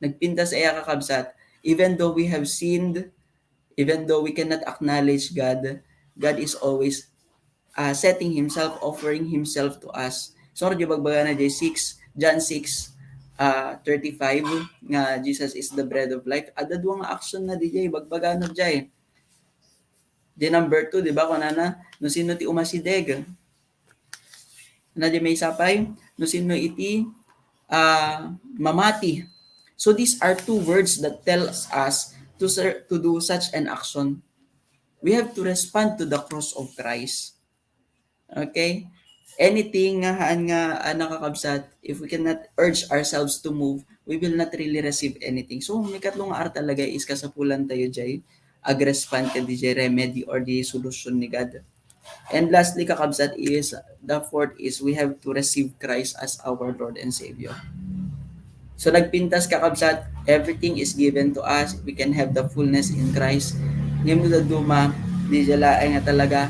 Nagpintas aya, kakabsat. Even though we have sinned, even though we cannot acknowledge God, God is always, uh, setting himself, offering himself to us. So, diay ibagbaga na diay six, John six, uh, thirty-five, nga Jesus is the bread of life. Adda dua nga action na diay ibagbaga na diay. Diay number two, di ba, kunana, "No sino ti umasideg?" Na diay maysa pay, "No sino iti, ah, mamati?" So these are two words that tells us to ser-, to do such an action. We have to respond to the cross of Christ. Okay? Anything nga haan nga, ah, nakakabsat, if we cannot urge ourselves to move, we will not really receive anything. So, maikatlo nga ar talaga is kasapulan tayo diay agrespond kadi diay remedy or diay solusyon ni God. And lastly, kakabsat, is the fourth is we have to receive Christ as our Lord and Savior. So, nagpintas, kakabsat, everything is given to us. We can have the fullness in Christ. Ngem no dadduma, diay laeng nga talaga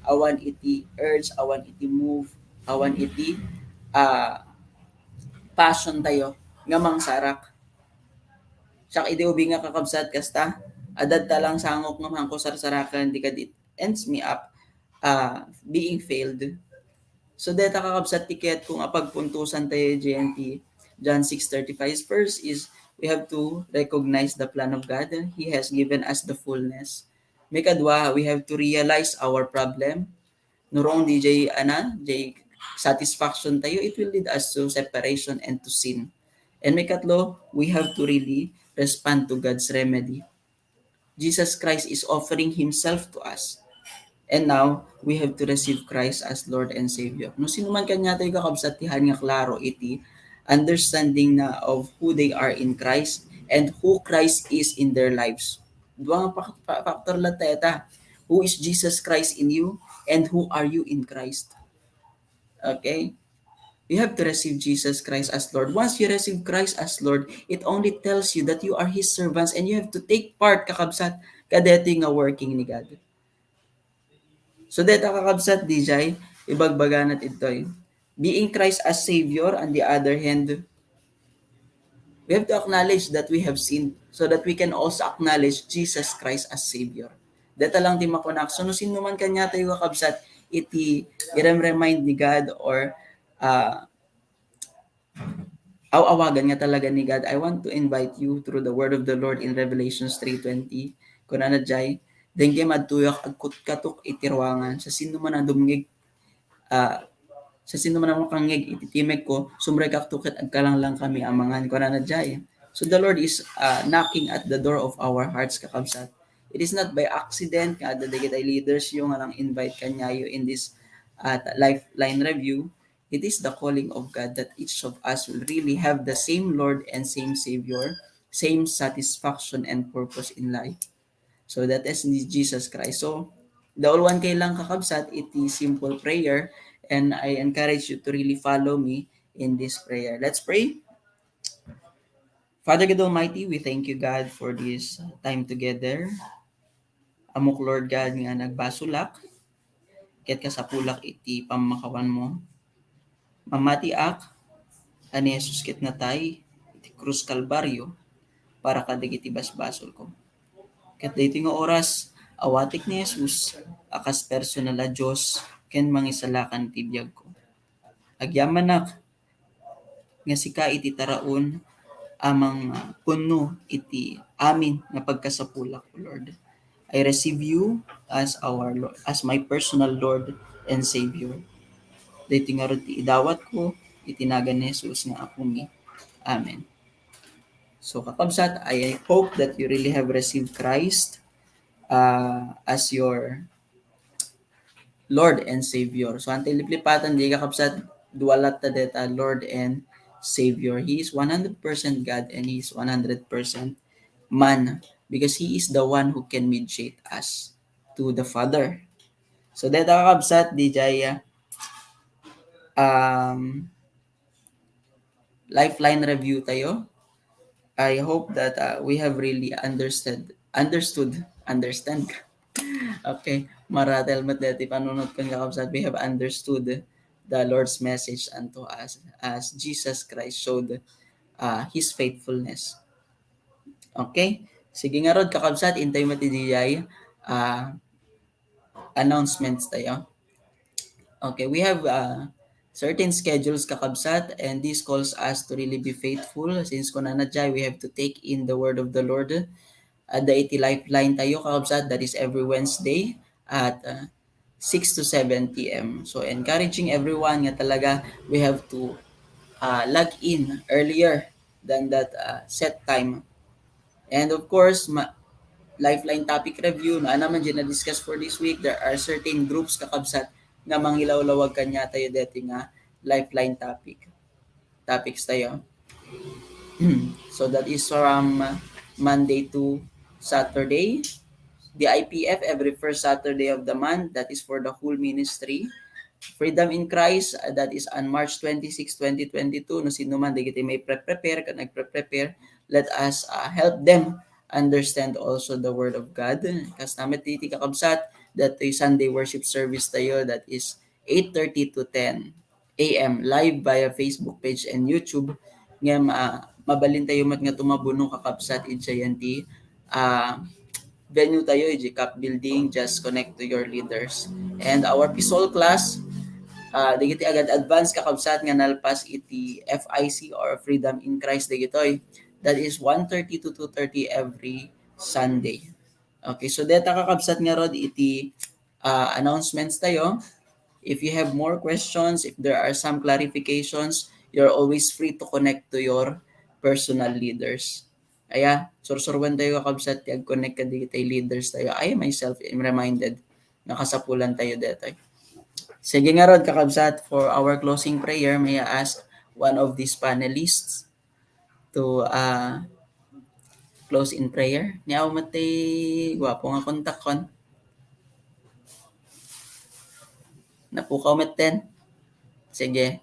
awan iti urge, awan iti move, awan iti, ah, passion tayo nga mangsarak. Siak idi ubing nga, kakabsat, kasta, adda ta lang sangok nga maanko sarsaraken, di kadi it ends me up, ah, being failed. So, deta, kakabsat, ti kayatko nga pagpuntosan tayo diay ti John six thirty-five. First is, we have to recognize the plan of God. He has given us the fullness. Maikadua, we have to realize our problem. No wrong diay, ana, diay satisfaction tayo, it will lead us to separation and to sin. And maikatlo, we have to really respond to God's remedy. Jesus Christ is offering himself to us. And now, we have to receive Christ as Lord and Savior. No sino man kaniatayo, kakabsat, ti haan nga klaro iti understanding na of who they are in Christ and who Christ is in their lives. Dua nga fa-, fa-, factor latta ita. Who is Jesus Christ in you and who are you in Christ? Okay? You have to receive Jesus Christ as Lord. Once you receive Christ as Lord, it only tells you that you are His servants and you have to take part, kakabsat, kadaytoy nga working ni God. So, deta, kakabsat, D J, ibagbagana ditoy. Being Christ as Savior, on the other hand, we have to acknowledge that we have sinned so that we can also acknowledge Jesus Christ as Savior. Deta lang ti makunak. So, no sino man kaniatayo, kakabsat, iti irem-remind ni God or, ah, aw-awagan nga talaga ni God, I want to invite you through the word of the Lord in Revelations three twenty. Kunana jay, "Dengkem adtoyak agkutkatok iti ruangan. Sa sino man a dumngeg, ah, sa sino man a makangngeg iti timekko, sumrekakto ket agkalanglangkami a mangan." Kunana jay. So the Lord is, ah, knocking at the door of our hearts, kakabsat. It is not by accident nga adda dagiti leaders yo nga nang-invite kaniayo in this, ah, Lifeline Review. It is the calling of God that each of us will really have the same Lord and same Savior, same satisfaction and purpose in life. So that is ni Jesus Christ. So, dauluan kayo lang, kakabsat, iti simple prayer, and I encourage you to really follow me in this prayer. Let's pray. Father God Almighty, we thank you, God, for this, uh, time together. Ammok, Lord God, nga nagbasolak, ket kasapulak iti pammakawanmo. Mamatiak a ni Jesus ket natay iti krus Kalbario para kadagiti basbasolko. Ket daytoy nga oras, awatek ni Jesus a kas personal a Dios ken Mangisalakan ti biagko. Agyamanak nga sika iti taraon a mangpunno iti amin nga pagkasapulak, O Lord. I receive you as our Lord, as my personal Lord and Savior. Daytoy ngarud ti idawatko iti nagan ni Jesus nga Apomi. Amen. So, kakabsat, I hope that you really have received Christ, uh, as your Lord and Savior. So, haan ti liplipatan, di, kakabsat, dua latta deta, Lord and Savior. He is one hundred percent God and He is one hundred percent man because He is the one who can mediate us to the Father. So, deta, kakabsat, D J, um, Lifeline Review tayo. I hope that, uh, we have really understood, understood, understand. Okay, maratel met deti panunotkon, kakabsat, we have understood the Lord's message unto us as Jesus Christ showed, uh, His faithfulness. Okay, sige ngarud, kakabsat, intayo met iti, uh, announcements tayo. Okay, we have, uh, certain schedules, kakabsat, and this calls us to really be faithful. Since kunana jay, we have to take in the word of the Lord. Adda iti Lifeline tayo, kakabsat, that is every Wednesday at, uh, six to seven p m. So, encouraging everyone nga talaga we have to, uh, log in earlier than that, uh, set time. And of course, ma-, Lifeline topic review, no, ano man dyan na-discuss for this week, there are certain groups, kakabsat, nga mangilawlawag kaniatayo deti nga Lifeline topic, topics tayo. So that is from, uh, Monday to Saturday. The I P F every first Saturday of the month, that is for the whole ministry. Freedom in Christ, uh, that is on March twenty-six, twenty twenty-two. No sino man dagiti may pre-prepare, ken nagpre-prepare, let us, uh, help them understand also the Word of God. Kas namet iti, kakabsat, datoy Sunday worship service tayo, that is eight thirty to ten a m live via Facebook page and YouTube. Ngem, ah, mabalin tayo met nga tumabuno, kakabsat, iti sayan ti, ah, venue tayo, iti CAP building. Just connect to your leaders. And our P SOL class, ah, dagiti agad advance, kakabsat, nga nalpas iti F I C or Freedom in Christ dagitoy. That is one thirty to two thirty every Sunday. Okay, so deta, kakabsat, ngarud iti, ah, announcements tayo. If you have more questions, if there are some clarifications, you're always free to connect to your personal leaders. Aya, sursuruentayo, kakabsat, ti ag-connect kadagiti leaders tayo. I myself am reminded nga kasapulantayo detoy. Sige ngarud, kakabsat, for our closing prayer, may I ask one of these panelists to, ah, close in prayer? Ni aw met ti guapo nga kontakkon. Napukaw metten. Sige.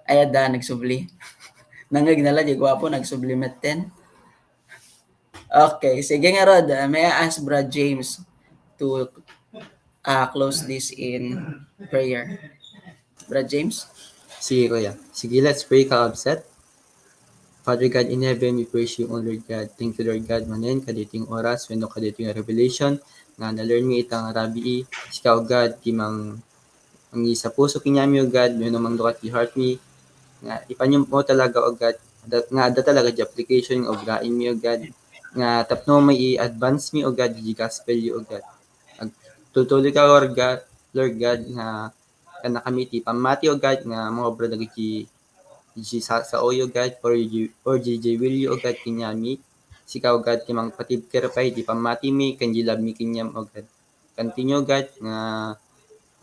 Ay, adda, nagsubli. Nangngeg na la, di guapo, nagsubli metten. Okay, sige ngarud, ah, may I ask Brad James to, ah, close this in prayer? Brad James? Sige, kuya. Sige, let's pray, kakabsat. Father God in heaven, we praise you, O Lord God. Thank you, Lord God, manen kadaytoy nga oras, wenno kadaytoy nga revelation nga na-learn mi ita nga rabii. Sika, O God, ti mang-, mangisapuso kaniami, O God, wenno mangdukat ti heart mi. Nga ipanyo mo talaga, O God, dat-, nga adda talaga di application nga ubraen mi, O God. Nga tapno may i-advance mi, O God, di gospel yo, O God. Agtutuloy ka, Lord God, Lord God, nga kannakami ti pammati, O God, nga mangobra dagiti, dagiti sa-, saoyo, O God, or di, or di, di will yo, O God, kaniami. Sika, O God, ti mangpatibker pay di pammatimi ken di love mi kaniam, O God. Continue, O God, nga,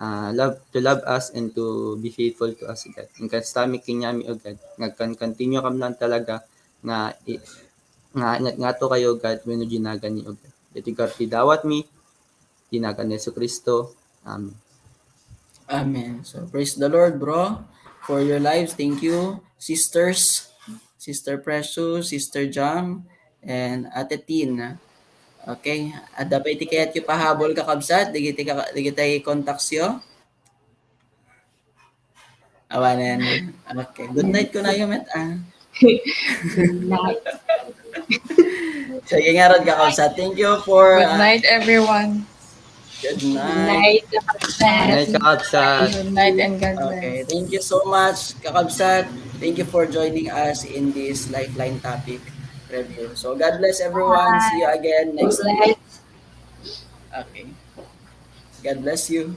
ah, love, to love us and to be faithful to us, O God. Nga kastami kaniami, O God. Nga kan-, continue kam lang talaga nga i-, nga, nga, nga to kayo, O God, wenno di nagan ni, O God. Iti kar ti dawat mi, ti nagan ni Jesu-Cristo. Amen. Amen. So, praise the Lord, bro, for your lives. Thank you, sisters, Sister Precious, Sister Jam, and Ate Tin. Okay. Adda pay ti kayatyo pahabol, kakabsat, dagiti ka-, dagiti contacts yo? Awanen. Okay. Good night kunayo met, ah. Good night. Sige ngarud, kakabsat. Thank you for, Good ah, night, everyone. Good night. Good night, kakabsat. Good night, kakabsat. Good night and God bless. Okay, thank you so much, kakabsat. Thank you for joining us in this Lifeline topic review. So, God bless everyone. See you again next week. Good night. Okay. God bless you.